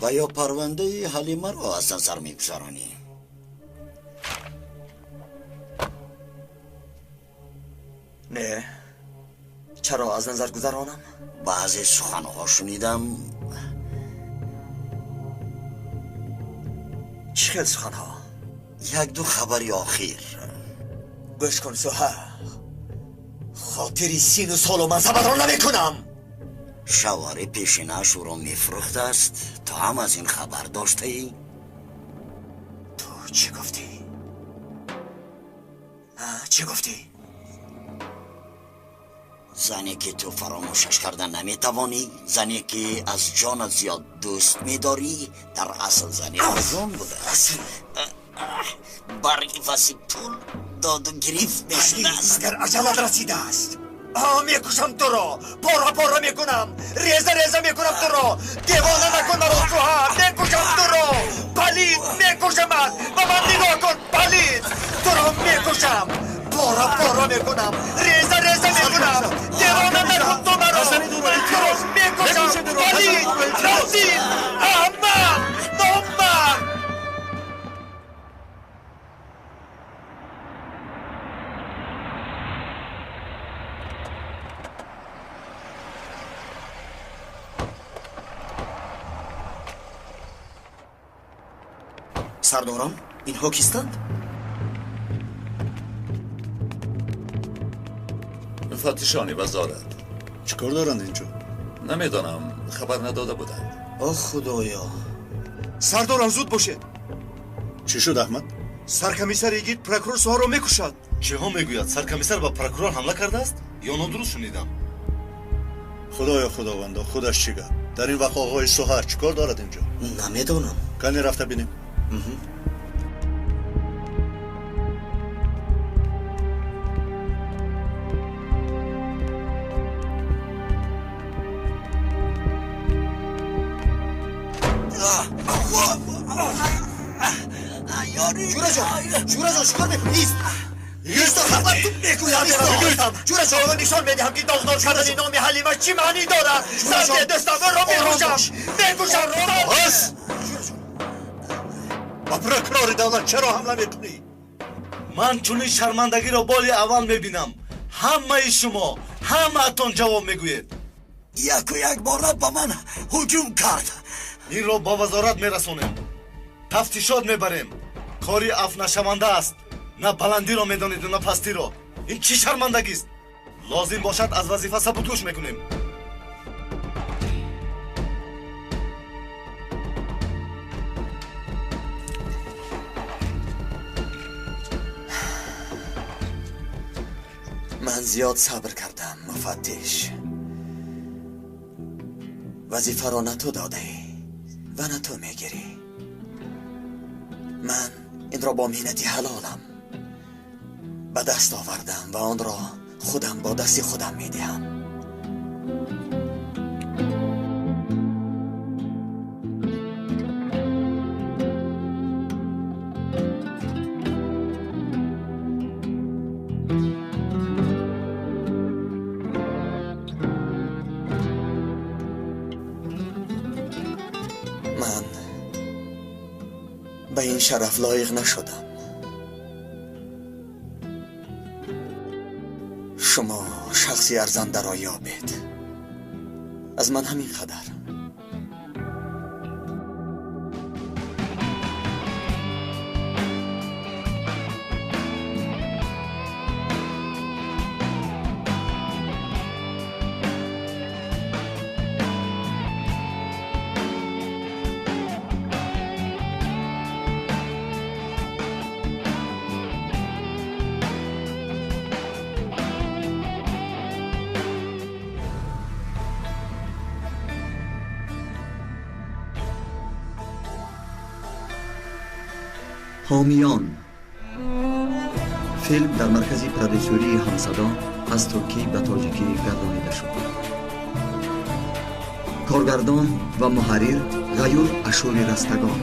Ва ё парвандаи Ҳалимаро аз назар мегузаронӣ? Не, чаро аз назар гузаронам? Баъзе суханҳо шунидам. Чӣ хел суханҳо? Як-ду хабари охир. Гӯш кун, Суҳа. Хотири сину солу мансабатро намекунам. Шавҳари пешинааш ӯро мефурӯхтааст. Ту ҳам аз ин хабар доштаӣ? Ту чӣ гуфтӣ? Чӣ гуфтӣ? Зане ки ту фаромӯшаш карда наметавонӣ, зане ки аз ҷонат зиёд дӯст медорӣ, дар асл зани арзон будааст. Бар ивази пул доду гирифт мешудааст. Агар аҷалат расидааст, мекушам туро, пора пора мекунам, реза реза мекунам туро. Девона накун маро, Суҳа, мекушам туро. Палид, мекушамат. Ба ман нигоҳ кун, палид. Туро мекушам, пора пора мекунам, реза реза мекунам. Девона накун ту маро. Туро мекушам, палид, расид, аҳмақ, номард. Сардорам, инҳо кистанд? Муфаттишони вазорат. Чӣ кор доранд инҷо? Намедонам, хабар надода буданд. О худоё! Сардорам, зуд бошед. Чӣ шуд, Аҳмад? Саркомиссар Йигит прокурор Суҳаро мекушад. Чиҳо мегӯяд? Саркомиссар ба прокурор ҳамла кардааст ё нодуруст шунидам? Худоё, худовандо, худаш чӣ гап? Дар ин вақт оғои Суҳа чӣ кор дорад инҷо? Намедонам. Кане рафта бинем. Ҷураҷон, чӣ кор мекунӣ? Ист! Ист, хабар ту мекунам. Ҷураҷон, нишон медиҳам ки доғдор кардани номи Ҳалима чӣ маънӣ дорад. Сарди дӯстам ро мекушам, мекушам. Бас! Ба прокурори давлат чаро ҳамла мекунӣ? Ман чунин шармандагиро бори аввал мебинам. Ҳамаи шумо, ҳамаатон ҷавоб мегӯед. Яку як бора ба ман ҳуҷум кард. Инро ба вазорат мерасонем, тафтишот мебарем. Кори афнашаванда аст. На баландиро медонеду, на пастиро. Ин чӣ шармандагист? Лозим бошад, аз вазифа сабукдӯш мекунем. Ман зиёд сабр кардам, муфаттиш. Вазифаро на ту додаӣ ва на ту мегирӣ. Ман инро бо меҳнати ҳалолам ба даст овардам ва онро худам бо дасти худам медиҳам. Ман ба ин шараф лоиқ нашудам. Шумо шахси арзандаро ёбед. Аз ман ҳамин қадар. Ҳомиён. Филм дар маркази продюсерии Ҳамсадо аз туркӣ ба тоҷикӣ гардонида шуд. Коргардон ва муҳаррир Ғаюр Ашури Растагон,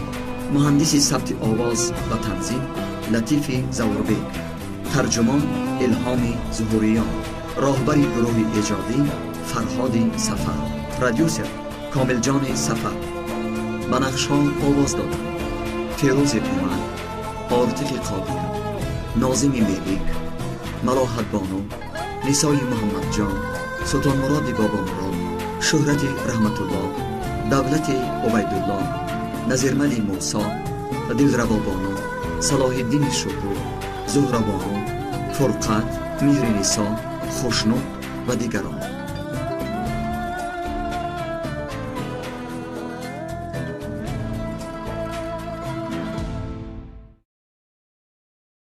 муҳандиси сабти овоз ва танзим Латифи Завурбек, тарҷумон Илҳоми Зуҳуриён, роҳбари гурӯҳи эҷодӣ Фарҳоди Сафар, продюсер Комилҷони Сафар. Ба нақшҳо овоз доданд Фирӯзи Умар, Ортиқи Қодир, Нозими Мелик, Малоҳатбону, Нисои Муҳаммадҷон, Султонмуроди Бобомурод, Шӯҳрати Раҳматулло, Давлати Убайдулло, Назирмали Мусо, Дилравобону, Салоҳиддини Шукур, Зуҳрабону, Фурқат, Меҳринисо, Хушнуд ва дигарон.